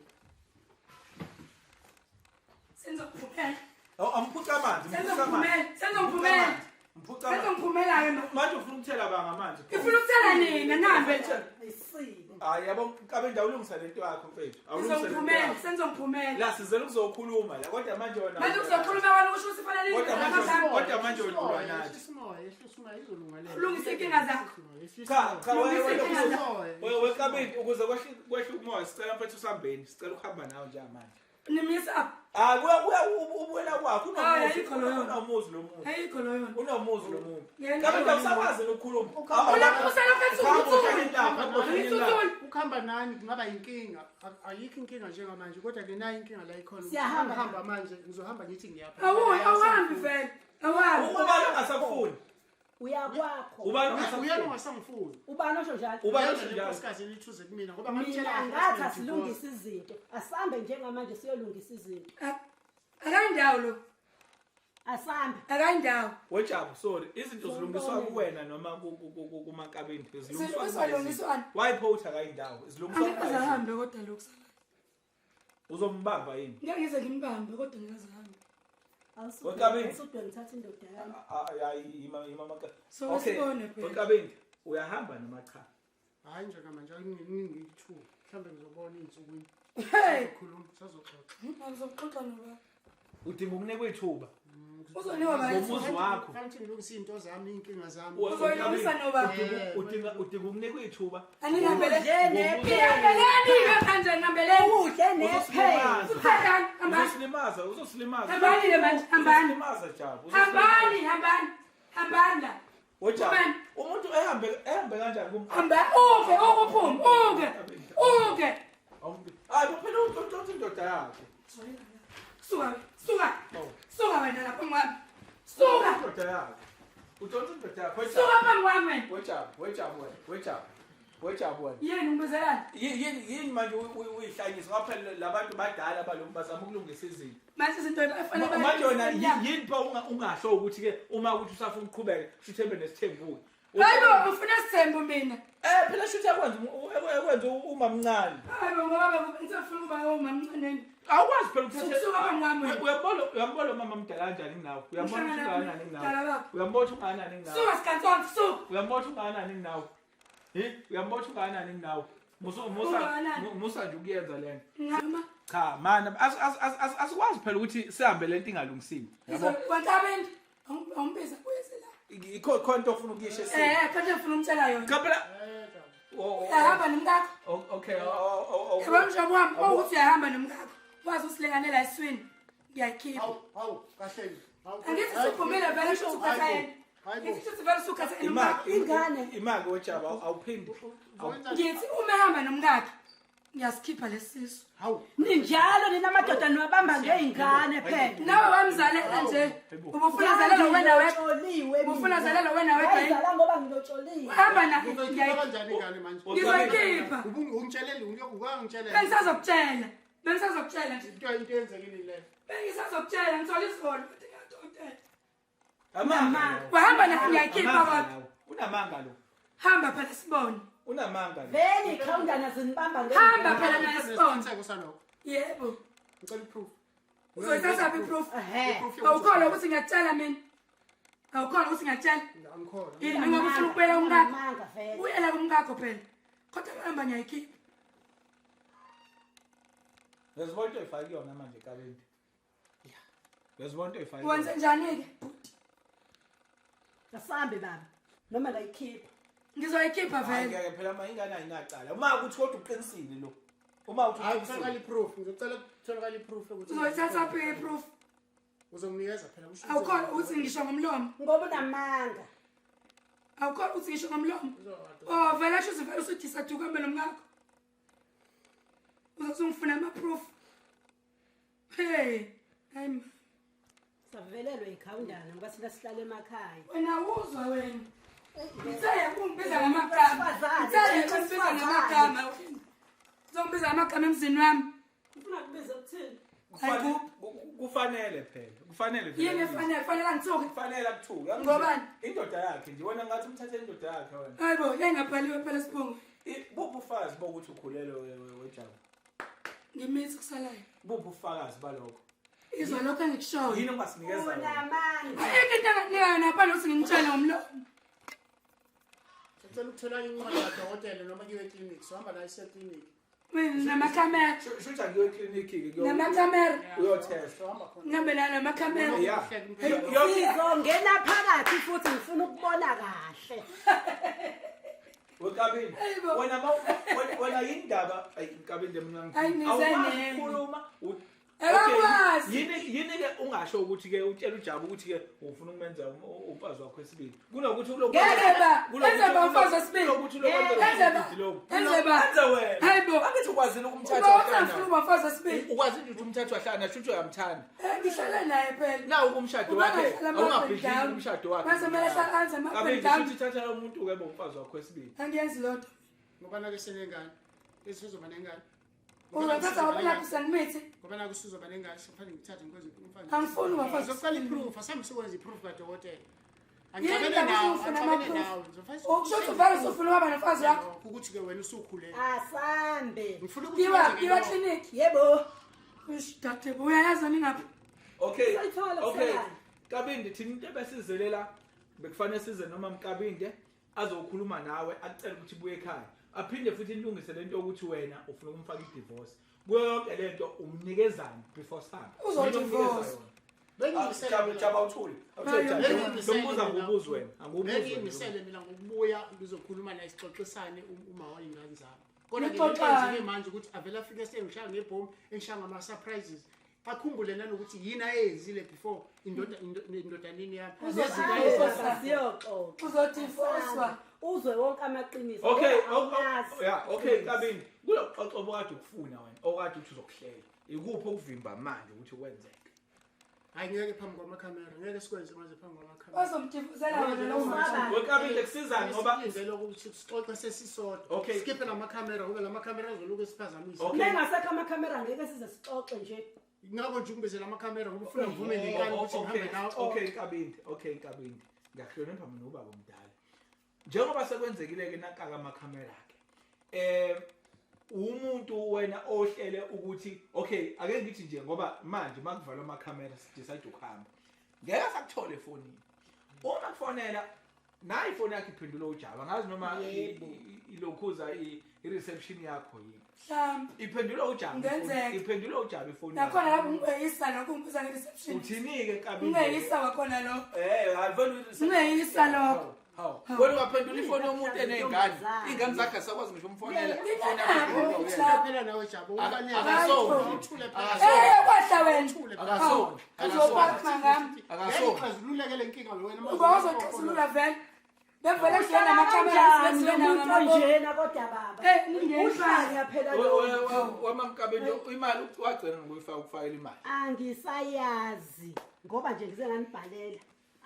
[SPEAKER 1] Senzokuphumela.
[SPEAKER 4] Awu amphuca amanzi, mphuca amanzi.
[SPEAKER 1] Senzokuphumela. Senzokuphumela.
[SPEAKER 4] Mphuca amanzi.
[SPEAKER 1] Senzokuphumela-ke manje.
[SPEAKER 4] Manje ufuna ukuthela banga amanzi.
[SPEAKER 1] Ngifuna ukuthela nina nihambe nje.
[SPEAKER 3] Ayisile.
[SPEAKER 4] Hayi yabo kabe ndawo ulungisa lento yakho mfethu. Awulungisa lento
[SPEAKER 1] Ngizokuphumela,
[SPEAKER 4] yakho.
[SPEAKER 1] senzokuphumela.
[SPEAKER 4] La sizela ukuzokhuluma la kodwa manje wena
[SPEAKER 1] Manje kuzokhuluma kwani kusho ukuthi fanele
[SPEAKER 4] Kodwa manje-
[SPEAKER 1] amagama.
[SPEAKER 4] kodwa manje wedlulwa nathi.
[SPEAKER 2] Yehlisa umoya, yehlisa umoya, izolunga lento.
[SPEAKER 1] Lungisa inkinga zakho.
[SPEAKER 2] Yehlisa
[SPEAKER 4] Cha cha
[SPEAKER 2] umoya.
[SPEAKER 4] wewe
[SPEAKER 1] Lungisa inkinga
[SPEAKER 4] wewe wekabini ukuze kwehle kwehle umoya sicela mfethu usambeni sicela ukuhamba nawe njengamanje.
[SPEAKER 1] Nimisa up.
[SPEAKER 4] Ah kuya kuya ubuyela kwakho
[SPEAKER 1] Hayi,
[SPEAKER 4] unomuzi
[SPEAKER 1] ayikho leyo.
[SPEAKER 4] unomuzi lo muntu.
[SPEAKER 1] Ayikho leyo nto.
[SPEAKER 4] Unomuzi lo muntu.
[SPEAKER 1] Ngeke
[SPEAKER 4] Kabe
[SPEAKER 1] ngikho
[SPEAKER 4] usakwazi ukukhuluma.
[SPEAKER 1] Ulapho usalokhu
[SPEAKER 2] Ukuhamba nani kungaba inkinga. Ayikho inkinga njengamanje kodwa ke nayo inkinga la ikhona.
[SPEAKER 3] Siyahamba.
[SPEAKER 2] Ngihamba manje ngizohamba ngithi ngiyapha.
[SPEAKER 1] Awuyi, awuhambi vele. Awuhambi.
[SPEAKER 4] Ubani ongasakufuni?
[SPEAKER 3] Uyakwakho.
[SPEAKER 4] Ubani
[SPEAKER 2] Uyena
[SPEAKER 4] ongasakufuni?
[SPEAKER 2] ungasangifuni.
[SPEAKER 3] Ubani osho njalo?
[SPEAKER 4] Ubani
[SPEAKER 2] Uyena
[SPEAKER 4] osho njalo?
[SPEAKER 2] lenkosikazi elithuze kumina ngoba ngamtshela
[SPEAKER 3] Mina
[SPEAKER 2] kahle
[SPEAKER 3] ngathi
[SPEAKER 2] ukuthi
[SPEAKER 3] asilungise izinto. Asambe njengamanje siyolungisa izinto.
[SPEAKER 1] Akayindawo lo.
[SPEAKER 3] Asambe.
[SPEAKER 1] Akayindawo.
[SPEAKER 4] Wejabu sorry izinto zilungiswa kuwena noma kumankabini
[SPEAKER 1] Zilungiswa
[SPEAKER 4] zilungiswa
[SPEAKER 1] lungiswani.
[SPEAKER 4] Why pho akayindawo zilungiswa
[SPEAKER 1] Angeke
[SPEAKER 4] kuwena.
[SPEAKER 1] ahambe kodwa lokhu salayo.
[SPEAKER 4] Uzombamba yini?
[SPEAKER 1] Ngeke ngize ngimbambe kodwa ngeke ahambe.
[SPEAKER 4] Wekabini.
[SPEAKER 3] Awusudwe ngithatha indoda yami.
[SPEAKER 4] Hayi ima ima maka.
[SPEAKER 1] So sibone phela.
[SPEAKER 4] Wekabini uyahamba noma cha?
[SPEAKER 2] Hayi njengamanje angingithuba. Mhlawumbe ngizobona ey'nsukwini.
[SPEAKER 1] Hey,
[SPEAKER 2] Sizokhuluma, sazoxoxa.
[SPEAKER 1] ngizoxoxa noba.
[SPEAKER 4] Udinga ukunikwa ithuba.
[SPEAKER 1] Uzonikwa bani?
[SPEAKER 4] Ngomuzi wakho.
[SPEAKER 2] Fanele ukuthi ngilungise iy'nto zami, iy'nkinga zami.
[SPEAKER 1] Uzoyilungisa noba.
[SPEAKER 4] Udinga ukunikwa ithuba.
[SPEAKER 1] Anihambele.
[SPEAKER 3] Udle nephe.
[SPEAKER 1] Ngihambeleni kanje ngihambeleni.
[SPEAKER 3] Udle nephe.
[SPEAKER 1] Uthathani? Hambani.
[SPEAKER 4] Uzosilimaza, uzosilimaza.
[SPEAKER 1] Hambani-ke manje, hambani.
[SPEAKER 4] Uzosilimaza Jabu.
[SPEAKER 1] Hambani, hambani. Hambani la.
[SPEAKER 4] Wejabu.
[SPEAKER 1] Hambani.
[SPEAKER 4] Umuntu ehambe ehambe kanjani kum?
[SPEAKER 1] Hamba uke ukuphume uke. Uke.
[SPEAKER 4] Hayi phela untshontsha indoda yakhe.
[SPEAKER 1] Suka, suka. Suka wena lapha mwami. Suka.
[SPEAKER 4] Indoda yakhe. Untshontsha indoda yakhe.
[SPEAKER 1] Suka phambi kwami wena.
[SPEAKER 4] Wejabu, wejabu wena, wejabu. Wejabu wena.
[SPEAKER 1] Yini ngibizelani?
[SPEAKER 4] Yini yini manje uyihlanyisa ngoba phela labantu badala baloku bazama ukulungisa izinto.
[SPEAKER 1] Manje izinto efanele
[SPEAKER 4] Manje wena yini pho ungasho ukuthi ke uma ukuthi usafuna ukuqhubeka shuthembe nesithembu.
[SPEAKER 1] Hayibo ufuna isithembu mina.
[SPEAKER 4] Eh phela shuthi akwenza ekwenza umamncane.
[SPEAKER 1] Hayibo ngoba ngisafuna ukuba umamncane.
[SPEAKER 4] Awukwazi phela ukuthatha
[SPEAKER 1] Suka phambi kwami wena.
[SPEAKER 4] Uyambona uyambona umama mdala kanjani kunawe? Uyambona ukuthi ungakanani kunawe?
[SPEAKER 1] Mdala baba.
[SPEAKER 4] Uyambona ukuthi ungakanani kunawe?
[SPEAKER 1] Suka sigantsonke suka.
[SPEAKER 4] Uyambona ukuthi ungakanani kunawe? Hi? Uyambona ukuthi ungakanani kunawe? Musa musa
[SPEAKER 1] Ungakanani?
[SPEAKER 4] musa nje ukuyenza lento.
[SPEAKER 1] Ngama.
[SPEAKER 4] Cha mana asikwazi phela ukuthi sihambe lento ingalungisiwe. Yabo?
[SPEAKER 1] Kwantabeni awumbiza kuyeze la.
[SPEAKER 4] Ikho khona into ofuna ukuyisho esini.
[SPEAKER 1] Eh, kodwa ngifuna umtshela yona.
[SPEAKER 4] Cha phela
[SPEAKER 1] Uyahamba nomkakho.
[SPEAKER 4] Okay.
[SPEAKER 1] Yabo mshobo wami, ukuthi uyahamba nomkakho. Wazi usilinganela eswini. Ngiyayikhipha.
[SPEAKER 2] Hawu, hawu, kahle nje. Hawu,
[SPEAKER 1] Angithi
[SPEAKER 2] hayi,
[SPEAKER 1] usuphumile vele sho ukhathele.
[SPEAKER 2] Hayi bo.
[SPEAKER 1] Ngithi shuthi vele usukhathele nomkakho.
[SPEAKER 3] Ingane.
[SPEAKER 4] Imali wejaba awuphindi.
[SPEAKER 2] Uzokwenza-
[SPEAKER 1] Ngithi uma ehamba nomkakhe ngiyasikhipha lesisu.
[SPEAKER 2] Hawu.
[SPEAKER 3] Ninjalo nina madoda niwabamba ngey'ngane phela.
[SPEAKER 1] Nawe wamzalela nje. Ubufuna zalelo wena wedwa.
[SPEAKER 3] Ngilotsholiwe
[SPEAKER 1] Ubufuna
[SPEAKER 3] mina.
[SPEAKER 1] zalelo wena wedwa yini?
[SPEAKER 3] Ngayizala ngoba ngilotsholiwe.
[SPEAKER 1] Hamba naye.
[SPEAKER 2] Uzoyikhipha
[SPEAKER 1] Ngiyayi-
[SPEAKER 2] kanjani ingane manje?
[SPEAKER 1] Ngizoyikhipha.
[SPEAKER 2] Ungitshelele, ungangitshelela.
[SPEAKER 1] Bengisazokutshela. Bengisazokutshela nje.
[SPEAKER 2] Into into eyenzekile leyo.
[SPEAKER 1] Bengisazokutshela ngithola izolo kodwa ngiyadokotela.
[SPEAKER 4] Amanga.
[SPEAKER 1] Wahamba naye ngiyayikhipha kodwa.
[SPEAKER 4] Unamanga lo.
[SPEAKER 1] Hamba phela sibone.
[SPEAKER 4] Unamanga lo.
[SPEAKER 3] Vele ikhawundana zinibamba
[SPEAKER 1] Hamba phela naye sibone.
[SPEAKER 2] Isiqiniseko salokho.
[SPEAKER 1] Yebo.
[SPEAKER 2] Ngicela i-proof.
[SPEAKER 1] Uzoyithatha phi i-proof?
[SPEAKER 3] Ehhe.
[SPEAKER 2] I-proof yokuthi-
[SPEAKER 1] Awukholwa ukuthi ngiyakutshela mina. Awukholwa ukuthi ngiyakutshela.
[SPEAKER 2] Angikholwa.
[SPEAKER 1] Yini ngoba ufuna ukubuyela kumkakho?
[SPEAKER 3] Unamanga vele.
[SPEAKER 1] Buyela kumkakho phela. Kodwa hamba ngiyayikhipha.
[SPEAKER 4] Uyazibona into oyifake kuyona manje kabindi. Uyazibona into oyifake.
[SPEAKER 1] Wenze njani-ke bhuti?
[SPEAKER 3] Asambe baba. Noma ngayikhipha.
[SPEAKER 1] Ngizoyikhipha
[SPEAKER 4] Hayi
[SPEAKER 1] vele.
[SPEAKER 4] ngeke phela ma ingane ayinacala. Uma ukuthi kodwa uqinisile lo. Uma uthi
[SPEAKER 2] Hayi, kutholakala
[SPEAKER 4] uqinisile.
[SPEAKER 2] i-proof. Ngizocela kutholakala i-proof yokuthi
[SPEAKER 1] Uzoyithatha phi i-proof?
[SPEAKER 2] Uzonginikeza phela kusho ukuthi-
[SPEAKER 1] Awukholwa ukuthi ngisho ngomlomo.
[SPEAKER 3] Ngoba unamanga.
[SPEAKER 1] Awukholwa ukuthi ngisho ngomlomo. Oh vele sho vele usudisade ukuhambe nomkakho. Uzothi ungifuna ama-proof. Hey, hayi ma.
[SPEAKER 3] Savelelwe ikhawundana ngoba thina sihlala emakhaya.
[SPEAKER 1] Wena uzwa wena. Ngithe ungibiza ngamagama. Ngithe ungibiza ngamagama. Uzongibiza ngamagama emzini wami.
[SPEAKER 3] Ufuna kubiza ukuthini?
[SPEAKER 1] Ayikho.
[SPEAKER 4] Kufanele phela. Kufanele vele.
[SPEAKER 1] Yini efanele? Kufanele angithuke.
[SPEAKER 4] Kufanele akuthuke.
[SPEAKER 1] Ngobani?
[SPEAKER 4] Indoda yakhe nje wena ngathi umthathe indoda yakhe wena.
[SPEAKER 1] Hayibo, yayingabhaliwe phela sibongo.
[SPEAKER 4] Buphi ubufakazi bokuthi ukhulelwe wejabu?
[SPEAKER 1] Ngimithi kusalayo.
[SPEAKER 4] Buphi ubufakazi balokho?
[SPEAKER 1] Izwa lokho engikushoyo.
[SPEAKER 4] Yini ongasinikeza yona?
[SPEAKER 3] Unamanga.
[SPEAKER 1] Ayikho into engakunika yona ngaphandle kokuthi nginitshele ngomlomo.
[SPEAKER 2] Sicela ukuthola incwadi kadokotela noma kuyiwe eklinikhi. Sohamba naye siye eklinikhi.
[SPEAKER 1] Mina namakhamera.
[SPEAKER 4] Shuthi akuyiwe eklinikhi-ke
[SPEAKER 1] Namakhamera.
[SPEAKER 4] uyotest.
[SPEAKER 2] Sohamba khona.
[SPEAKER 1] Ngihambe nayo namakhamera.
[SPEAKER 4] Yeah.
[SPEAKER 3] Sizongena phakathi futhi ngifuna ukubona kahle.
[SPEAKER 4] Wekabini.
[SPEAKER 1] Hayibo.
[SPEAKER 4] Wena wena yindaba ayi Nkabinde mina
[SPEAKER 1] Ayi, nize
[SPEAKER 4] awukwazi
[SPEAKER 1] nene.
[SPEAKER 4] ukukhuluma.
[SPEAKER 1] Akakwazi.
[SPEAKER 4] Okay, yini yini ke ungasho ukuthi ke utshela uJabu ukuthi ke ufuna ukumenza umfazi wakho wesibili. Kunokuthi ulokhu
[SPEAKER 1] Ngeke ba,
[SPEAKER 4] kunokuthi
[SPEAKER 1] enze ba umfazi wesibili.
[SPEAKER 4] kunokuthi ulokhu wenza
[SPEAKER 1] Enze ba,
[SPEAKER 4] lokhu lokhu.
[SPEAKER 1] enze ba.
[SPEAKER 4] Enze wena.
[SPEAKER 1] Hayibo.
[SPEAKER 4] Angithi ukwazile ukumthatha
[SPEAKER 1] Uba
[SPEAKER 4] wahlala
[SPEAKER 1] uthi
[SPEAKER 4] naye.
[SPEAKER 1] angifuni umfazi wesibili.
[SPEAKER 4] Ukwazile ukuthi umthathe wahlala naye shuthi uyamthanda.
[SPEAKER 1] Eh, ngihlala naye phela.
[SPEAKER 4] Nawu umshado
[SPEAKER 1] Uba
[SPEAKER 4] wakhe
[SPEAKER 1] angahlala ama-up and
[SPEAKER 4] awungabhidliki
[SPEAKER 1] down.
[SPEAKER 4] umshado wakhe.
[SPEAKER 1] Mase kumele ahlale anze ama-up and
[SPEAKER 4] Kabindi
[SPEAKER 1] down.
[SPEAKER 4] shuthi thatha lo muntu ke bomfazi wakho wesibili.
[SPEAKER 1] Angiyenzi loo nto.
[SPEAKER 2] Ngoba nake senengane. Esizoba nengane.
[SPEAKER 1] Uzothatha ngoba nakho sengimithi.
[SPEAKER 2] Ngoba naku sizoba nengane sokufanele ngithathe ngikwenze umfazi.
[SPEAKER 1] Angifuni umfazi.
[SPEAKER 2] Ngizoqala i-proof, asambe sokwenza i-proof kadokotela.
[SPEAKER 1] Yini
[SPEAKER 2] Angixabene
[SPEAKER 1] ndaba
[SPEAKER 2] nawe,
[SPEAKER 1] usufuna
[SPEAKER 2] angixabene
[SPEAKER 1] ama-proof?
[SPEAKER 2] nawe. Ngizofuna
[SPEAKER 1] Okusho ukuthi vele usufuna ukuba nomfazi wakho.
[SPEAKER 2] Ukuthi ke wena usukhulelwe.
[SPEAKER 3] Asambe.
[SPEAKER 2] Ngifuna ukuthi
[SPEAKER 1] Kiwa,
[SPEAKER 2] wenzeke
[SPEAKER 1] kiwa
[SPEAKER 2] lokho.
[SPEAKER 1] clinic.
[SPEAKER 3] Yebo.
[SPEAKER 1] Ish, dadebo, uyayazi wena ingaphi?
[SPEAKER 4] Okay.
[SPEAKER 3] Sayithola
[SPEAKER 4] Okay.
[SPEAKER 3] kusalayo.
[SPEAKER 4] Kabindi thina into ebesizelela bekufanele size noma Mkabinde azokhuluma nawe akucela ukuthi buye ekhaya. Aphinde futhi ilungise lento yokuthi wena ufuna ukumfaka i-divorce. Kuyo yonke lento umnikezani before sihambe.
[SPEAKER 1] Uzodivorce.
[SPEAKER 2] Bengimisele
[SPEAKER 4] Jaba
[SPEAKER 2] mina.
[SPEAKER 4] jaba uthule. Awuthule jaba.
[SPEAKER 2] Bengimisele
[SPEAKER 4] Lombuza
[SPEAKER 2] mina.
[SPEAKER 4] ngubuzo wena. Angubuzo. wena.
[SPEAKER 2] Bengimisele mina ngokubuya ngizokhuluma naye sixoxisane uma wayingane zami. Kodwa ke
[SPEAKER 1] Nixoxane.
[SPEAKER 2] ngeke manje ukuthi avele afike sengishaya ngebhomu engishaya ngama-surprises. Akhumbule nanokuthi yini ayenzile before indoda indodaneni yami. Nezinto ayezenza.
[SPEAKER 3] Siyoxoxa.
[SPEAKER 1] Uzodivorcewa.
[SPEAKER 3] Uzwe wonke amaqiniso.
[SPEAKER 4] Okay,
[SPEAKER 3] ngoba awuyazi.
[SPEAKER 4] yeah, okay Kabindi. Kuloxoxo obukade ukufuna wena, okade uthi uzokuhlela. Ikuphi okuvimba manje ukuthi kwenzeke?
[SPEAKER 2] Hayi ngeke phambi kwamakhamera, ngeke sikwenze manje phambi kwamakhamera.
[SPEAKER 1] Ozomdivosela wena lowo muntu.
[SPEAKER 3] Usaba.
[SPEAKER 4] Wekabinde kusizani ngoba
[SPEAKER 2] Silindele ukuthi sixoxe sesisodwa.
[SPEAKER 4] Okay.
[SPEAKER 2] Skiphe lamakhamera ngoba lamakhamera azoloku esiphazamisa.
[SPEAKER 4] Okay.
[SPEAKER 3] Mengasekho amakhamera ngeke size sixoxe nje.
[SPEAKER 2] Ngakho nje ukubizela amakhamera ngoba ufuna ngivume ngenkani ukuthi ngihambe nawe.
[SPEAKER 4] Okay Kabindi, okay Kabindi. Ngiyakuhlonipha mina ubaba omdala. Njengoba sekwenzekile ke nakaka amakhamera akhe. Umuntu wena ohlele ukuthi okay ake ngithi nje ngoba manje makuvalwa amakhamera sidecide ukuhamba. Ngeke sakuthole efonini. Uma kufonela nayi ifoni yakhe iphendula uJava ngazi noma ilokhuza i-reception yakho yini.
[SPEAKER 1] Mhlawumbe.
[SPEAKER 4] Iphendula uJava.
[SPEAKER 1] Kungenzeka.
[SPEAKER 4] Iphendula uJava ifoni.
[SPEAKER 1] Nakhona lapho ngiyeyisa lokho ngibuza nge-reception.
[SPEAKER 4] Uthini-ke Kabindi?
[SPEAKER 1] Ngiyeyisa wakhona lokho.
[SPEAKER 4] Eh, hayi vele uyi-reception.
[SPEAKER 1] Ngiyeyisa lokho.
[SPEAKER 4] Hawu. Wena ungaphendula ifoni yomuntu eney'ngane. Iy'ngane zakhe asakwazi ngisho umfonela. Ifoni yakhe iphendulwa uyena.
[SPEAKER 2] Phela nawe Jabu,
[SPEAKER 4] Akasondli.
[SPEAKER 2] uthule phela.
[SPEAKER 1] Eh, kwahla wena.
[SPEAKER 2] Uthule phela.
[SPEAKER 4] Akasondli.
[SPEAKER 1] Uzophathwa ngami.
[SPEAKER 4] Akasondli.
[SPEAKER 2] Ngeke le nkinga lo wena.
[SPEAKER 1] Uba uzoxazulula vele. Bevele kudlula namakhamera
[SPEAKER 3] Kanjani
[SPEAKER 1] sibe
[SPEAKER 3] nomuntu
[SPEAKER 1] namabomu.
[SPEAKER 3] onjena kodwa baba.
[SPEAKER 1] Eh, ningeni
[SPEAKER 3] Uhlanya phela lo.
[SPEAKER 4] Wamamkabindi imali wagcina ngokuyifaka ukufakela imali.
[SPEAKER 3] Angisayazi ngoba nje ngize nganibhalela.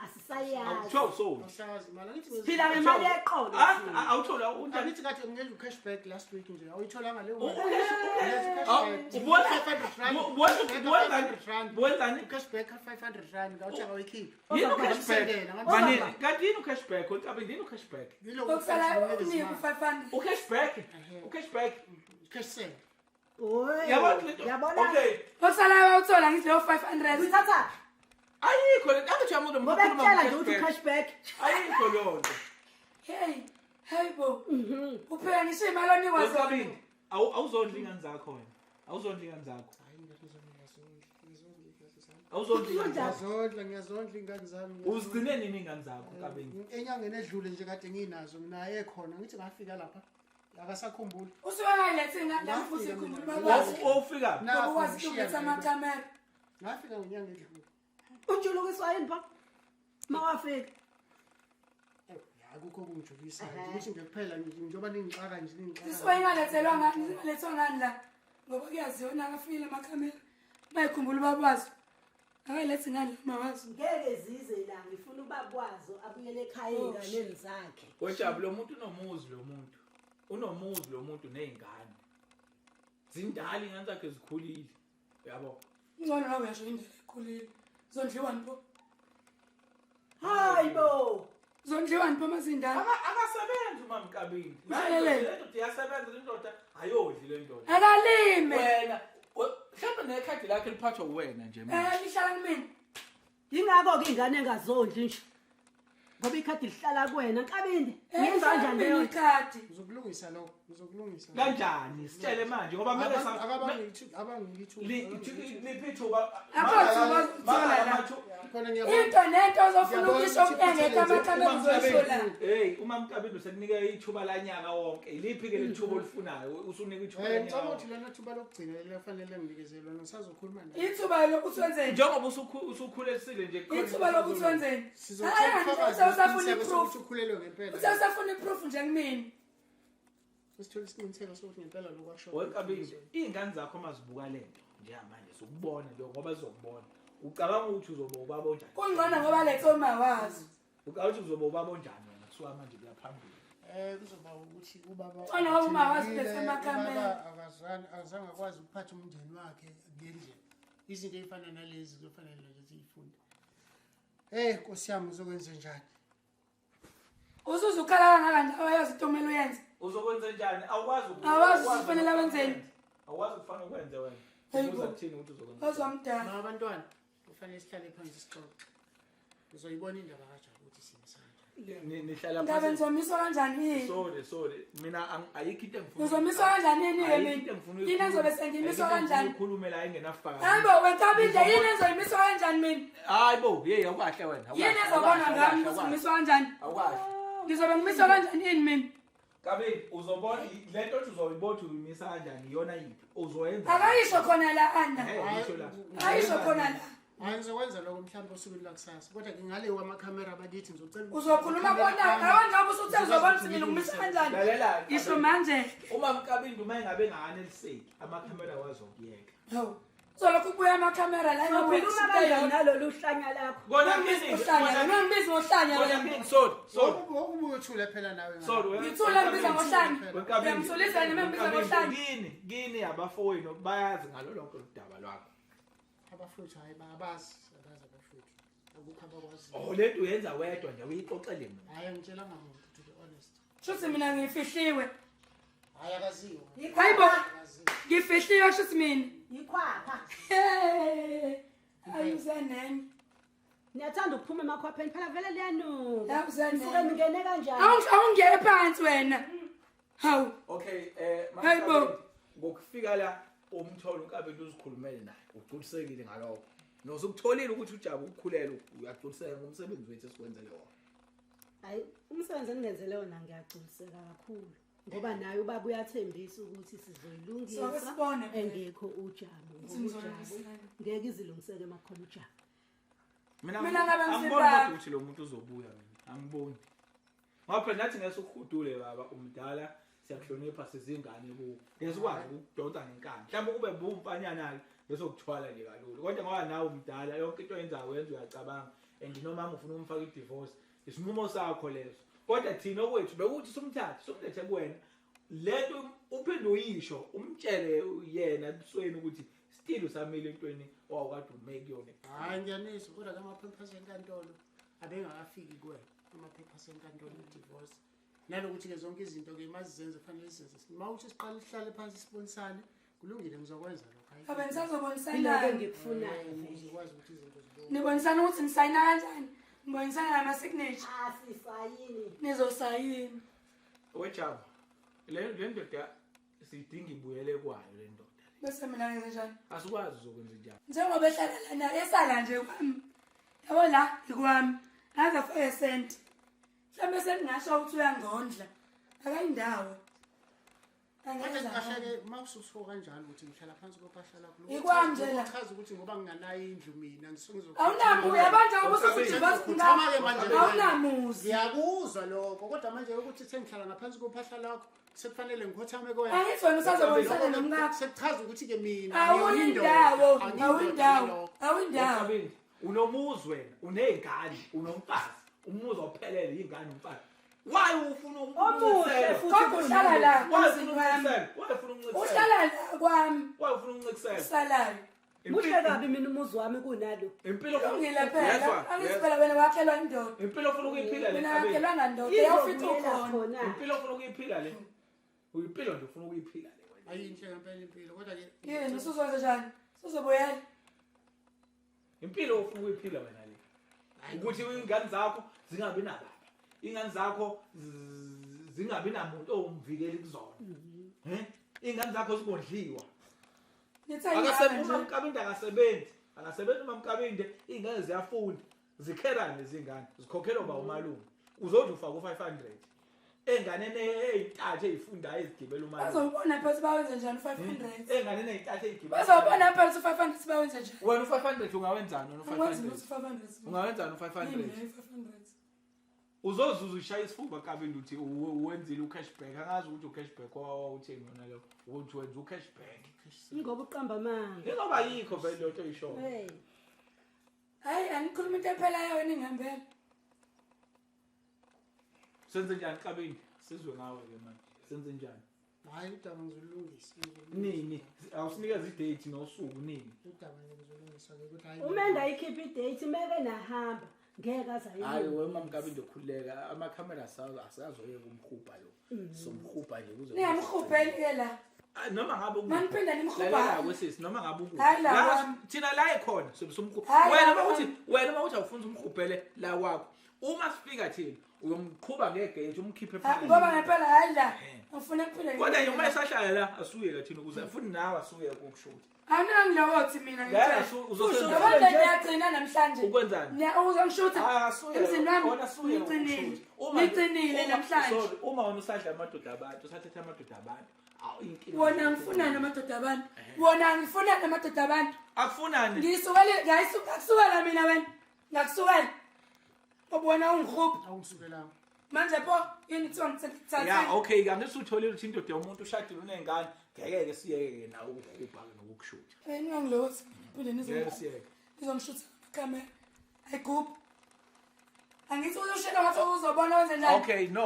[SPEAKER 3] Asisayazi.
[SPEAKER 4] Awuthiwa usondli.
[SPEAKER 2] Awusazi imali. Angithi
[SPEAKER 3] Siphila ngemali yeqolo.
[SPEAKER 4] Ah, ah, awuthola unjani?
[SPEAKER 2] Angithi kade ngenza u-cashback last week nje. Awuyitholanga leyo mali.
[SPEAKER 4] Ah, ubona- ubona- wenzani?
[SPEAKER 2] U-cashback ka-500 rand ngawuthenga wayikhipha.
[SPEAKER 4] Yini u-cashback?
[SPEAKER 2] Ngamsendela,
[SPEAKER 4] Manini, kanti yini u-cashback? Kabindi yini u-cashback?
[SPEAKER 2] Yilokhu
[SPEAKER 1] Okusala
[SPEAKER 2] nginikeza
[SPEAKER 1] unike
[SPEAKER 2] imali.
[SPEAKER 1] u-500.
[SPEAKER 4] U-cashback? U-cashback?
[SPEAKER 2] Cash send.
[SPEAKER 3] Oy.
[SPEAKER 4] Yabona le nto?
[SPEAKER 3] Yabona.
[SPEAKER 4] Okay.
[SPEAKER 1] Okusalayo wawuthola ngithi leyo 500.
[SPEAKER 3] Uyithatha
[SPEAKER 4] Ayikho le nto. Angithi uyamuntu
[SPEAKER 3] ngoba
[SPEAKER 4] ukhuluma
[SPEAKER 3] ekutshela nje ukuthi
[SPEAKER 4] ngo-cashback.
[SPEAKER 3] cashback.
[SPEAKER 4] Ayikho leyo nto.
[SPEAKER 1] Hey, hey bo. Upheka ngisho imali onikwa zona.
[SPEAKER 4] Wekabindi, awuzondli ingane zakho wena. Awuzondli ingane zakho.
[SPEAKER 2] Hayi ngiyazondla, ngiyazondla, ngiyazondla zami.
[SPEAKER 4] Awuzondli ingane zakho.
[SPEAKER 2] Ngiyazondla, ngiyazondla ingane zami.
[SPEAKER 4] Uzigcine nini ingane zakho Kabindi?
[SPEAKER 2] Enyangeni edlule nje kade nginazo nginaye khona ngithi ngafika lapha akasakhumbuli.
[SPEAKER 1] Usuke ngayilethe ingane lami futhi
[SPEAKER 2] Ngafika
[SPEAKER 1] ikhumbule
[SPEAKER 2] mina.
[SPEAKER 1] bakwazi.
[SPEAKER 4] Wawufika phi?
[SPEAKER 1] Ngoba ukwazi
[SPEAKER 2] Ngishiya
[SPEAKER 1] ukuletha
[SPEAKER 2] naye.
[SPEAKER 1] amakhamera.
[SPEAKER 2] Ngafika ngenyanga edlule.
[SPEAKER 3] Ujulukiswa yini pho? Mawafika.
[SPEAKER 2] Eh, akukho okungijulisayo ukuthi nje kuphela nje njengoba ningixaka nje ningixaka.
[SPEAKER 1] Isuke ingalethelwa ngani, ingalethwa ngani la. Ngoba kuyaziwa nakafikile amakhamera. Bayikhumbula ubaba wazo. Akayilethi ngani la mawazo.
[SPEAKER 3] Ngeke zize la ngifuna ubabwazo abuyele ekhaya ey'nganeni zakhe.
[SPEAKER 4] Wejabu lo muntu unomuzi lo muntu. Unomuzi lo muntu nezingane. Zindala ingane zakhe zikhulile. Uyabo?
[SPEAKER 1] Ngcono nawe uyasho indlela ekhulile. Zondliwani pho?
[SPEAKER 3] Hayi bo.
[SPEAKER 1] Zondliwani pho mazindala?
[SPEAKER 4] Akasebenzi umamkabini.
[SPEAKER 1] Uhlelele.
[SPEAKER 4] Le ndoda iyasebenza le ndoda ayodli le ndoda.
[SPEAKER 1] Akalime.
[SPEAKER 4] Wena mhlawumbe nekhadi lakhe liphathwa uwena nje manje.
[SPEAKER 1] Eh lihlala kumina.
[SPEAKER 3] Yingakho ke ingane engazondli nje. Ngoba ikhadi lihlala kuwena Nkabinde.
[SPEAKER 1] Eh,
[SPEAKER 3] Ngenza
[SPEAKER 1] lihlala
[SPEAKER 3] kanjani
[SPEAKER 1] kumina
[SPEAKER 3] leyo?
[SPEAKER 1] ikhadi.
[SPEAKER 2] Ngizokulungisa lokho, ngizokulungisa.
[SPEAKER 4] Kanjani? Sitshele manje ngoba kumele sa
[SPEAKER 2] Abangithuba.
[SPEAKER 4] Liphi ithuba?
[SPEAKER 1] Akho thuba ozolithola la.
[SPEAKER 2] Khona ngiyabona.
[SPEAKER 1] Into nento ozofuna
[SPEAKER 2] Ngiyabona
[SPEAKER 1] ukuyisho
[SPEAKER 2] ukuthi
[SPEAKER 1] engekho amakhamera uzoyisho la.
[SPEAKER 4] Hey, umamkabini usekunika ithuba lanyaka wonke. Iliphi ke lethuba olifunayo? Usunika ithuba
[SPEAKER 2] Eh
[SPEAKER 4] lanyaka.
[SPEAKER 2] ngicabanga
[SPEAKER 4] wonke.
[SPEAKER 2] ukuthi lona thuba lokugcina lelifanele nginikezelwe ngisazokhuluma naye.
[SPEAKER 1] Ithuba lokuthi wenzeni?
[SPEAKER 4] Njengoba usukhulelisile nje khona
[SPEAKER 1] Ithuba lokuthi wenzeni?
[SPEAKER 2] Sizothola
[SPEAKER 1] Hayi,
[SPEAKER 2] ubufakazi
[SPEAKER 1] usafuna
[SPEAKER 2] besiqiniseko
[SPEAKER 1] i-proof.
[SPEAKER 2] sokuthi ukhulelwe ngempela.
[SPEAKER 1] Usasafuna i-proof nje kumina.
[SPEAKER 2] Sithole isiqiniseko sokuthi ngempela lokhu akusho.
[SPEAKER 4] Wekabini, iy'ngane zakho uma zibuka le nto njengamanje zokubona nje ngoba zizokubona. Ucabanga ukuthi uzoba ubaba onjani?
[SPEAKER 1] Kungcono ngoba lethe uma wazi.
[SPEAKER 4] Ucabanga ukuthi uzoba ubaba onjani wena kusuka manje kuya phambili?
[SPEAKER 2] Eh kuzoba ukuthi ubaba
[SPEAKER 1] Khona ngoba uma wazi
[SPEAKER 2] uthembekile,
[SPEAKER 1] lethe emakhamera.
[SPEAKER 2] ubaba akazange akazange akwazi ukuphatha umndeni wakhe ngendlela. Izinto ey'fana nalezi kuzofanele nje siyifunde. Eh Nkosi yami uzokwenza njani?
[SPEAKER 1] Usuze ukhala kangaka nje awayazi into okumele uyenze.
[SPEAKER 4] Uzokwenza njani? Awukwazi
[SPEAKER 1] Awazi ukuthi kufanele wenzeni.
[SPEAKER 4] Awukwazi ukufanele ukwenze wena.
[SPEAKER 1] Hayi bo.
[SPEAKER 4] Ubuza kuthini ukuthi uzokwenza?
[SPEAKER 1] Ozomdala.
[SPEAKER 2] Ma abantwana kufanele sihlale phansi sixoxe. Uzoyibona indaba kaJabu ukuthi simisa kanjani.
[SPEAKER 4] Nihlala
[SPEAKER 1] Ngabe
[SPEAKER 4] phansi.
[SPEAKER 1] nizomiswa kanjani yini?
[SPEAKER 4] Sorry, sorry. Mina ayikho into engifuna.
[SPEAKER 1] Nizomiswa kanjani yini ke
[SPEAKER 4] Ayikho into
[SPEAKER 1] mina?
[SPEAKER 4] engifuna
[SPEAKER 1] Yini engizobe sengimiswa kanjani?
[SPEAKER 4] Ukhulume la engenafakazi.
[SPEAKER 1] Hayibo wenkabinde yini engizoyimiswa kanjani mina?
[SPEAKER 4] Hayi bo, hey awukahle wena. awukahle,
[SPEAKER 1] Yini ezobonwa
[SPEAKER 4] awukahle,
[SPEAKER 1] ngami ukuthi
[SPEAKER 4] awukahle,
[SPEAKER 1] ngimiswa kanjani?
[SPEAKER 4] Awukahle.
[SPEAKER 1] Ngizobe ngimiswa kanjani yini mina?
[SPEAKER 4] Kabini uzobona le nto othi uzoyibona ukuthi uyimisa kanjani iyona yiphi? Uzoyenza.
[SPEAKER 1] Akayisho khona la Anna.
[SPEAKER 4] Eh, isho la.
[SPEAKER 1] Akayisho khona la.
[SPEAKER 2] Hayi ngizokwenza lokho mhlawumbe osukwini lwakusasa. Kodwa ke ngale kwamakhamera abakithi ngizocela ukuthi
[SPEAKER 1] Uzokhuluma
[SPEAKER 2] amakhamera
[SPEAKER 1] kona
[SPEAKER 2] ami
[SPEAKER 1] ngawe njengoba usuthe uzobona ukuthi mina ngimisa kanjani.
[SPEAKER 4] Lalela.
[SPEAKER 1] Isho manje.
[SPEAKER 4] Uma Mkabindi uma engabe enganeliseki amakhamera wazokuyeka.
[SPEAKER 1] Hawu. Uzolokhu kubuya amakhamera la
[SPEAKER 3] Ukhuluma kanjani nalolu hlanya lakho?
[SPEAKER 4] Kona
[SPEAKER 1] Uhlanya, wena ngibiza ngohlanya
[SPEAKER 4] Kona
[SPEAKER 1] wena.
[SPEAKER 4] kini sorry, sorry.
[SPEAKER 2] Wokubuye uthule phela nawe. ngale.
[SPEAKER 4] Sorry. wena-
[SPEAKER 1] Ngithule ngibiza ngohlanya.
[SPEAKER 4] Wenkabindi.
[SPEAKER 1] Uyamthulisa noma ngibiza
[SPEAKER 4] Wenkabindi,
[SPEAKER 1] ngohlanya.
[SPEAKER 4] Kini, kini abafowenu bayazi ngalo lonke udaba lwakho.
[SPEAKER 2] Abafowethu hayi bayabazi, abazi abafowethu. Akukho abakwaziyo.
[SPEAKER 4] Oh lento uyenza wedwa nje uyixoxele mina.
[SPEAKER 2] Hayi angitshelanga muntu to be honest.
[SPEAKER 1] Shuthi mina ngifihliwe.
[SPEAKER 2] Hayi akaziwa.
[SPEAKER 1] Hayibo.
[SPEAKER 2] Akaziwa.
[SPEAKER 1] Ngifihliwe shuthi mina.
[SPEAKER 3] Yikhwapha.
[SPEAKER 1] Hey. Ayuzenene.
[SPEAKER 3] Niyathanda ukuphuma emakhwapheni phela vele liyanuka.
[SPEAKER 1] Yabuzenene.
[SPEAKER 3] Nisuke ningene kanjani?
[SPEAKER 1] Awungeke phansi wena. Hawu.
[SPEAKER 4] Okay, eh
[SPEAKER 1] Hayi bo.
[SPEAKER 4] Mamkabindi, ngokufika la umtholo uNkabindi uzikhulumele naye. Ugculisekile ngalokho. Nosukutholile ukuthi uJabu ukhulelwe uyagculiseka ngomsebenzi wethu esikwenzele wona.
[SPEAKER 3] Hayi umsebenzi eningenzele wona ngiyagculiseka kakhulu. Ngoba naye ubaba uyathembisa ukuthi
[SPEAKER 1] Soke
[SPEAKER 3] sizoyilungisa
[SPEAKER 1] sibone phela.
[SPEAKER 3] engekho uJabu.
[SPEAKER 1] Ukuthi
[SPEAKER 3] Ngoba uJabu
[SPEAKER 1] nizolungisana.
[SPEAKER 3] ngeke izilungiseke makhona uJabu.
[SPEAKER 4] Mina
[SPEAKER 1] Mina ngabe
[SPEAKER 4] angiboni
[SPEAKER 1] ngisibaba.
[SPEAKER 4] kodwa ukuthi lo muntu uzobuya mina. Angiboni. Ngoba phela nathi ngeke sikuhudule baba umdala siyakuhlonipha sizingane kuwo. Ngeke sikwazi ukudonsa ngenkani. Mhlawumbe kube buwumfanyana ke besokuthwala nje kalula. Kodwa ngoba nawe umdala yonke into oyenzayo wenza uyacabanga and noma ufuna ukumfaka i-divorce isinqumo sakho leso. Kodwa thina okwethu bekuthi sumthathe sumlethe kuwena. Lento uphinde uyisho umtshele yena ebusweni ukuthi still usamile entweni owawukade ume kuyona.
[SPEAKER 2] Hayi ngiyanizwa kodwa ke amaphepha asenkantolo abengakafiki kuwena. Amaphepha asenkantolo i-divorce. Nalokuthi ke zonke izinto ke mazizenze kufanele sizenze. Uma uthi siqale sihlale phansi sibonisane, kulungile ngizokwenza lokho. Hayi.
[SPEAKER 1] Abe
[SPEAKER 3] Yiloko
[SPEAKER 1] nisazobonisana.
[SPEAKER 3] engikufunayo vele.
[SPEAKER 2] Ngizokwazi ukuthi izinto zilunge.
[SPEAKER 1] Nibonisana ukuthi nisayina kanjani? Nibonisana nama signature.
[SPEAKER 3] Asisayini.
[SPEAKER 1] Nizosayina.
[SPEAKER 4] Wejabo le ndoda sidinga ibuyele kwayo le ndoda.
[SPEAKER 1] Bese mina ngenze njani?
[SPEAKER 4] Asikwazi uzokwenza njani.
[SPEAKER 1] Njengoba ehlala lana esala nje kwami. Yabo la ikwami. Ngaze afake sent. Mhlawumbe sengingasho ukuthi uyangondla. Akayindawo.
[SPEAKER 2] Kodwa
[SPEAKER 1] Angeza.
[SPEAKER 2] kahle ke uma ususho kanjalo ukuthi ngihlala phansi kophahla lakho. lokho
[SPEAKER 1] Ikwami nje la.
[SPEAKER 2] Chaza ukuthi ngoba nginganayo indlu mina ngisuke
[SPEAKER 1] Awunamuzi yabona njengoba usuthi
[SPEAKER 2] Ngizokhutha-ke manje.
[SPEAKER 1] awunamuzi.
[SPEAKER 2] Ngiyakuzwa lokho kodwa manje ukuthi sengihlala ngaphansi kophahla lakho sekufanele ngikhothame kuwena.
[SPEAKER 1] Angithi wena usazobonisana nomkakho.
[SPEAKER 2] Sekuchaza ukuthi ke mina
[SPEAKER 1] Awuyindawo,
[SPEAKER 2] angiyindoda,
[SPEAKER 1] awuyindawo,
[SPEAKER 2] ngalokho.
[SPEAKER 1] awuyindawo.
[SPEAKER 4] Wekabindi unomuzi wena, uney'ngane, unomfazi, umuzi ophelele iy'ngane umfazi. Why ufuna
[SPEAKER 3] Omuhle futhi.
[SPEAKER 1] Kodwa uhlala la
[SPEAKER 4] Why
[SPEAKER 1] emzini
[SPEAKER 4] ufuna
[SPEAKER 1] wami.
[SPEAKER 4] uncikisela? Why ufuna uncikisela?
[SPEAKER 1] Uhlala la kwami.
[SPEAKER 4] Why ufuna uncikisela?
[SPEAKER 1] Usalayo.
[SPEAKER 3] Muhle kabi mina umuzi wami kunalo.
[SPEAKER 4] Impilo
[SPEAKER 1] Kulungile phela.
[SPEAKER 4] Yezwa,
[SPEAKER 1] Angithi
[SPEAKER 4] yezwa.
[SPEAKER 1] phela wena wakhelwa indoda.
[SPEAKER 4] Impilo ofuna ukuyiphila le.
[SPEAKER 1] Mina
[SPEAKER 4] Kabini.
[SPEAKER 1] wakhelwanga ndoda. Yawufica
[SPEAKER 3] Izobuyela
[SPEAKER 1] ukhona.
[SPEAKER 3] khona.
[SPEAKER 4] Impilo ofuna ukuyiphila le. Uyimpilo nje ufuna ukuyiphila le wena.
[SPEAKER 2] Ayinhle ngempela impilo kodwa ke
[SPEAKER 1] Yini usuzokwenza njani? Usuzobuyela.
[SPEAKER 4] Impilo ofuna ukuyiphila wena le. Ukuthi ingane zakho zingabi nababa. Ingane zakho zingabi namuntu owumvikeli kuzona. Eh? Ingane zakho zingondliwa.
[SPEAKER 1] Nithe ingane
[SPEAKER 4] Akasebenzi
[SPEAKER 1] nje.
[SPEAKER 4] uMamkabinde akasebenzi. Akasebenzi uMamkabinde, iy'ngane ziyafunda. Zikherani lezi ngane? Zikhokhelwa uba umalume. Uzothi ufaka u-500. Ey'nganeni ey'ntathu ey'fundayo ezigibela umalume.
[SPEAKER 1] Bazobona phela ukuthi bawenze njani u-500.
[SPEAKER 4] Ey'nganeni ey'ntathu ey'gibela.
[SPEAKER 1] Bazobona phela ukuthi u-500 bawenze njani.
[SPEAKER 4] Wena u-500 ungawenzani wena
[SPEAKER 1] Angikwazi
[SPEAKER 4] u-500?
[SPEAKER 1] ukuthi u-500.
[SPEAKER 4] Ungawenzani u-500?
[SPEAKER 1] Yini leyo 500?
[SPEAKER 4] Uzozuza ushaya isifuba kabili uthi uwenzile u-cashback. Angazi ukuthi u-cashback wawutheni wena lo. Uthi wenza u-cashback.
[SPEAKER 3] Ngoba uqamba amanga.
[SPEAKER 4] Ingoba yikho vele leyo nto oyishoyo.
[SPEAKER 3] Hey.
[SPEAKER 1] Hayi anikhuluma into ephelayo wena ingihambela.
[SPEAKER 4] Senze njani Kabini? Sizwe ngawe ke manje. Senze njani?
[SPEAKER 2] Hayi udaba ngizolungisa.
[SPEAKER 4] Nini? Awusinikeza idate nosuku nini?
[SPEAKER 2] Udaba nje ngizolungisa ke ukuthi hayi.
[SPEAKER 3] Uma engayikhipha idate meke nahamba ngeke aze
[SPEAKER 4] Hayi
[SPEAKER 3] ayilungise.
[SPEAKER 4] wena Mamkabinde khululeka amakhamera asazoyeka umhubha lo. Somhubha nje kuze.
[SPEAKER 1] Ningamhubheli ke la.
[SPEAKER 4] Ah, noma ngabe ukuphi.
[SPEAKER 1] Maniphinda nimhubha.
[SPEAKER 4] Lalela kwesisi noma ngabe ukuphi.
[SPEAKER 1] Hayi la
[SPEAKER 4] La
[SPEAKER 1] kwami.
[SPEAKER 4] thina la ekhona sobe somhubha.
[SPEAKER 1] Hayi
[SPEAKER 4] Wena
[SPEAKER 1] la
[SPEAKER 4] mawuthi
[SPEAKER 1] kwami.
[SPEAKER 4] wena mawuthi awufuni umhubhele la kwakho. Uma sifika thina uyomqhuba ngegate umkhiphe
[SPEAKER 1] Ha, Ngoba ngempela hayi la. Ngifuna kuphila.
[SPEAKER 4] Kodwa nje uma esahlala la asuye thina ukuze futhi nawe asuye ukukushuthi.
[SPEAKER 1] Anangilokothi mina
[SPEAKER 4] Ngeke
[SPEAKER 1] ngitshela.
[SPEAKER 4] uzosenza
[SPEAKER 1] Yabona nje ngiyagcina namhlanje.
[SPEAKER 4] Ukwenzani?
[SPEAKER 1] Uzongishutha.
[SPEAKER 4] Ah, asuye.
[SPEAKER 1] Emzini wami
[SPEAKER 4] Wona asuye
[SPEAKER 1] ngiqinile.
[SPEAKER 4] ngokushuthi. Uma-
[SPEAKER 1] Ngiqinile namhlanje.
[SPEAKER 4] Sorry, uma wena usadla amadoda abantu, usathatha amadoda abantu. Awu inkinga.
[SPEAKER 1] Wona ngifunani amadoda abantu? Wona ngifunani amadoda abantu?
[SPEAKER 4] Akufunani.
[SPEAKER 1] Ngisukele ngakusukela mina wena. Ngakusukela. Ngoba wena ungihupha.
[SPEAKER 2] Awungisukelanga.
[SPEAKER 1] Manje pho yini kuthiwa ngithathe?
[SPEAKER 4] Ya, okay, angithi utholile ukuthi indoda yomuntu ushadile unengane, ngeke ke siyeke ke nawe ukuhubha ke nokukushutha.
[SPEAKER 1] Eh ningangilokothi. Phinde
[SPEAKER 4] Ngeke
[SPEAKER 1] nizongishutha.
[SPEAKER 4] siyeke.
[SPEAKER 1] Nizongishutha ngamakhamera. Ayigubhu. Angithi uzoshela ngathi uzobona wenze njani?
[SPEAKER 4] Okay, no,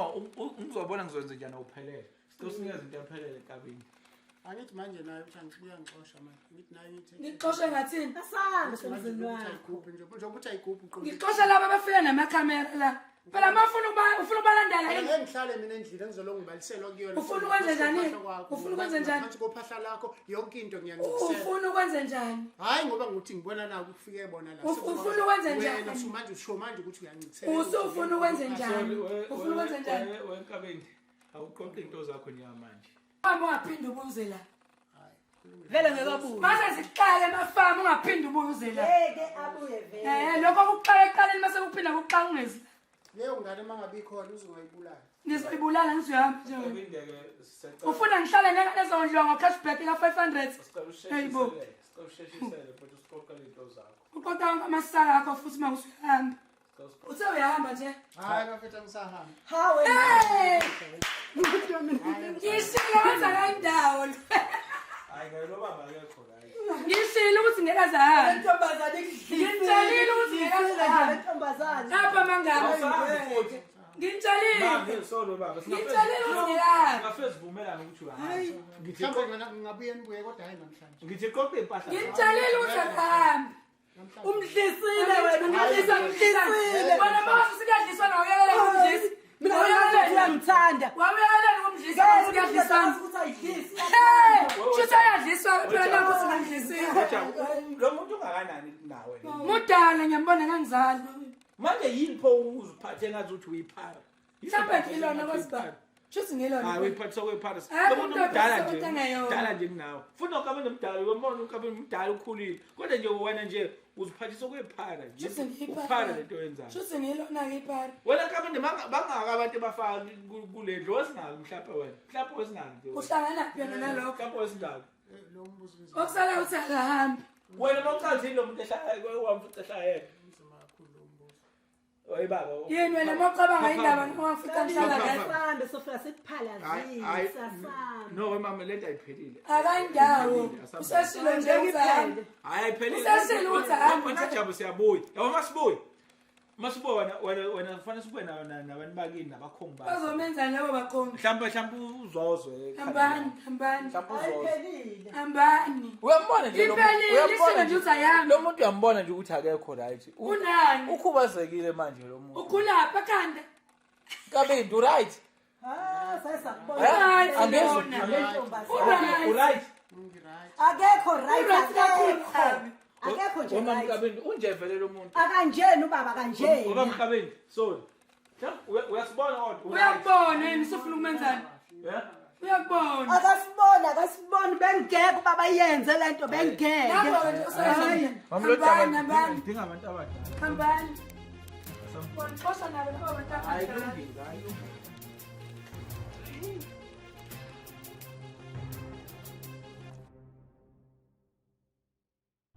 [SPEAKER 4] ngizobona ngizokwenza njani awuphelele. Sicela usinikeze into ephelele kabini.
[SPEAKER 2] Angithi manje naye uthi angibuya ngixosha manje. Ngithi naye ngithi.
[SPEAKER 1] Ngixoshe ngathini?
[SPEAKER 3] Asambe
[SPEAKER 2] Manje
[SPEAKER 3] semzini
[SPEAKER 2] ukuthi
[SPEAKER 3] wakho.
[SPEAKER 2] ayigubhi nje. Njengoba uthi ayigubhi uqonde.
[SPEAKER 1] Ngixosha laba abafika namakhamera la. Phela uma ufuna ukuba ufuna ukubalandela yini?
[SPEAKER 2] Ngeke ngihlale mina endlini engizolonga ngibaliselwa kuyona.
[SPEAKER 1] Ufuna ukwenze njani?
[SPEAKER 2] Phansi kwakho,
[SPEAKER 1] Ufuna ukwenze njani?
[SPEAKER 2] Phansi kophahla lakho yonke into ngiyancikisela.
[SPEAKER 1] Ufuna ukwenze njani?
[SPEAKER 2] Hayi ngoba nguthi ngibona na kufike bona la.
[SPEAKER 1] Ufuna ukwenze njani?
[SPEAKER 2] Wena usumanje usho manje ukuthi uyancikisela.
[SPEAKER 1] Usufuna ukwenze njani? Ufuna ukwenze njani?
[SPEAKER 4] Wenkabindi, awuqoqe into zakho njengamanje.
[SPEAKER 1] Hamba ungaphinde ubuze la.
[SPEAKER 3] Vele ngeke abuye.
[SPEAKER 1] Mase zixake emafamu ungaphinde ubuze la.
[SPEAKER 3] Ngeke abuye vele.
[SPEAKER 1] Eh lokho kuxaka ekuqaleni mase kuphinda kuxaka ungezi.
[SPEAKER 2] Leyo ngane mangabe ikhona uzongayibulala.
[SPEAKER 1] Ngizoyibulala ngizoyihamba nje.
[SPEAKER 4] Kabinde ke sicela
[SPEAKER 1] Ufuna ngihlale nengane ezondliwa ngo-cashback ka-500.
[SPEAKER 4] sicela
[SPEAKER 1] Hey bo.
[SPEAKER 4] usheshisele, sicela usheshisele futhi usiqoqe into zakho.
[SPEAKER 1] Uqoqa wonke amasaka akho futhi uma usuyahamba.
[SPEAKER 4] Sicela usiqoqe.
[SPEAKER 1] Uthe uyahamba nje.
[SPEAKER 2] Hayi bafethu angisahamba.
[SPEAKER 3] Hawe.
[SPEAKER 1] Hey! Ngishilo wenza kayindawo lo.
[SPEAKER 4] Hayi ngeke lo baba akekho la.
[SPEAKER 1] Ngishilo ukuthi ngeke aze ahambe.
[SPEAKER 3] Lentombazane ikudlisile.
[SPEAKER 1] Ngimtshelile ukuthi ngeke aze ahambe.
[SPEAKER 3] Lentombazane.
[SPEAKER 1] Lapha mangaka.
[SPEAKER 4] Awusahambi futhi.
[SPEAKER 1] Ngimtshelile.
[SPEAKER 4] Bambe sorry baba.
[SPEAKER 1] Ngimtshelile ukuthi ngeke ahambe.
[SPEAKER 4] Singafeze sivumelane ukuthi uyahamba. Ngithi
[SPEAKER 2] Mhlawumbe ngingabuye nibuye kodwa hayi namhlanje.
[SPEAKER 4] ngithi qoqa impahla. zakho.
[SPEAKER 1] Ngimtshelile ukuthi akahambi.
[SPEAKER 2] Namhlanje.
[SPEAKER 3] Umdlisile wena, umdlisile, umdlisile.
[SPEAKER 1] Wena mase siyadliswa nawuyekelela ukumdlisa.
[SPEAKER 3] Mina ngathi uyangithanda.
[SPEAKER 1] Wawuyekelela ukumdlisa mase kuyadliswana.
[SPEAKER 3] Ukuthi ayidlisi.
[SPEAKER 1] Hey! Shuthi ayadliswa phela nakho singamdlisile.
[SPEAKER 4] Jabu, lo muntu ungakanani nawe lo?
[SPEAKER 1] Mudala ngiyambona ngangizali.
[SPEAKER 4] Manje yini pho uziphathe ngathi uthi uyiphara?
[SPEAKER 1] Mhlawumbe ngilona kwasiba. Shuthi ngilona.
[SPEAKER 4] Hayi uyiphathisa kwephara.
[SPEAKER 1] Hayi,
[SPEAKER 4] Lo muntu
[SPEAKER 1] umuntu
[SPEAKER 4] mdala
[SPEAKER 1] oyiphathisa
[SPEAKER 4] nje.
[SPEAKER 1] ukuthi angayona.
[SPEAKER 4] Mdala nje kunawe. Futhi nokabe mdala, uyambona ukabe mdala ukhulile. Kodwa nje wena nje uziphathisa kwephara nje.
[SPEAKER 1] Shuthi ngiyiphara.
[SPEAKER 4] Uphara lento oyenzayo.
[SPEAKER 1] Shuthi ngilona ke iphara.
[SPEAKER 4] Wena kabe bangaka abantu abafaka kule ndlu wesingaki mhlawumbe wena. Mhlawumbe wesingaki nje. wena.
[SPEAKER 1] Uhlangana phi yena nalokho?
[SPEAKER 4] Mhlawumbe wesingaki.
[SPEAKER 2] Lo mbuzo unzima
[SPEAKER 1] Okusala uthi akahambi.
[SPEAKER 4] Wena mawuchazile lo muntu ehlala wamfica ehlala yedwa.
[SPEAKER 2] unzima kakhulu lo mbuzo.
[SPEAKER 4] Oyi baba.
[SPEAKER 1] Yini wena mawucabanga indaba noma ufika ngihlala kahle.
[SPEAKER 3] Asambe sofika
[SPEAKER 4] Hayi,
[SPEAKER 3] sikuphalazile.
[SPEAKER 4] hayi.
[SPEAKER 3] Sasambe.
[SPEAKER 4] No we mama lento ayiphelile.
[SPEAKER 1] Akayindawo. Useshilo nje
[SPEAKER 3] Ngeke
[SPEAKER 1] ukuthi ahambe.
[SPEAKER 3] iphele.
[SPEAKER 4] Hayi ayiphelile.
[SPEAKER 1] Useshilo ukuthi ahambe
[SPEAKER 4] Wena
[SPEAKER 1] nje.
[SPEAKER 4] Jabu siyabuya. Yabo masibuye. Masibuye wena wena wena kufanele sibuye nabantu bakini nabakhongi bakho.
[SPEAKER 1] Bazomenzani labo bakhongi?
[SPEAKER 4] Mhlawumbe mhlawumbe uzozwe.
[SPEAKER 1] Hambani, hambani.
[SPEAKER 4] Mhlawumbe uzozwe.
[SPEAKER 3] Ayiphelile.
[SPEAKER 1] Hambani.
[SPEAKER 4] Uyambona nje lo muntu,
[SPEAKER 1] Iphelile,
[SPEAKER 4] uyambona
[SPEAKER 1] isho nje ukuthi ayami.
[SPEAKER 4] Lo muntu uyambona nje ukuthi akekho right.
[SPEAKER 1] Unani?
[SPEAKER 4] Ukhubazekile manje lo muntu.
[SPEAKER 1] Ukhulaphi ekhanda?
[SPEAKER 4] Kabindi uright.
[SPEAKER 3] Ah, sesakubona.
[SPEAKER 1] Uright
[SPEAKER 4] Angizwa.
[SPEAKER 1] lona.
[SPEAKER 3] Lentombazane.
[SPEAKER 1] Uright.
[SPEAKER 4] Uright.
[SPEAKER 3] Akekho right
[SPEAKER 1] Uright kakhulu,
[SPEAKER 3] akekho.
[SPEAKER 1] Thabi.
[SPEAKER 3] Akekho nje
[SPEAKER 4] Uma
[SPEAKER 3] right.
[SPEAKER 4] Mkabindi unje vele lo muntu.
[SPEAKER 3] Akanjeni ubaba kanjeni.
[SPEAKER 4] Ngoba Mkabindi, sorry. Uyasibona kodwa.
[SPEAKER 1] Uyakubona yini usufuna ukumenzani?
[SPEAKER 4] Yeah.
[SPEAKER 1] Uyakubona.
[SPEAKER 3] Akasiboni akasiboni bengeke ubaba yenze lento bengeke.
[SPEAKER 1] Lapho nje usayizona. Hambani, hambani.
[SPEAKER 4] Ngidinga abantu abadala.
[SPEAKER 1] Hambani. Xosha nabo labo bantu
[SPEAKER 4] Hayi
[SPEAKER 1] abadala.
[SPEAKER 4] kulungile, hayi kulungile.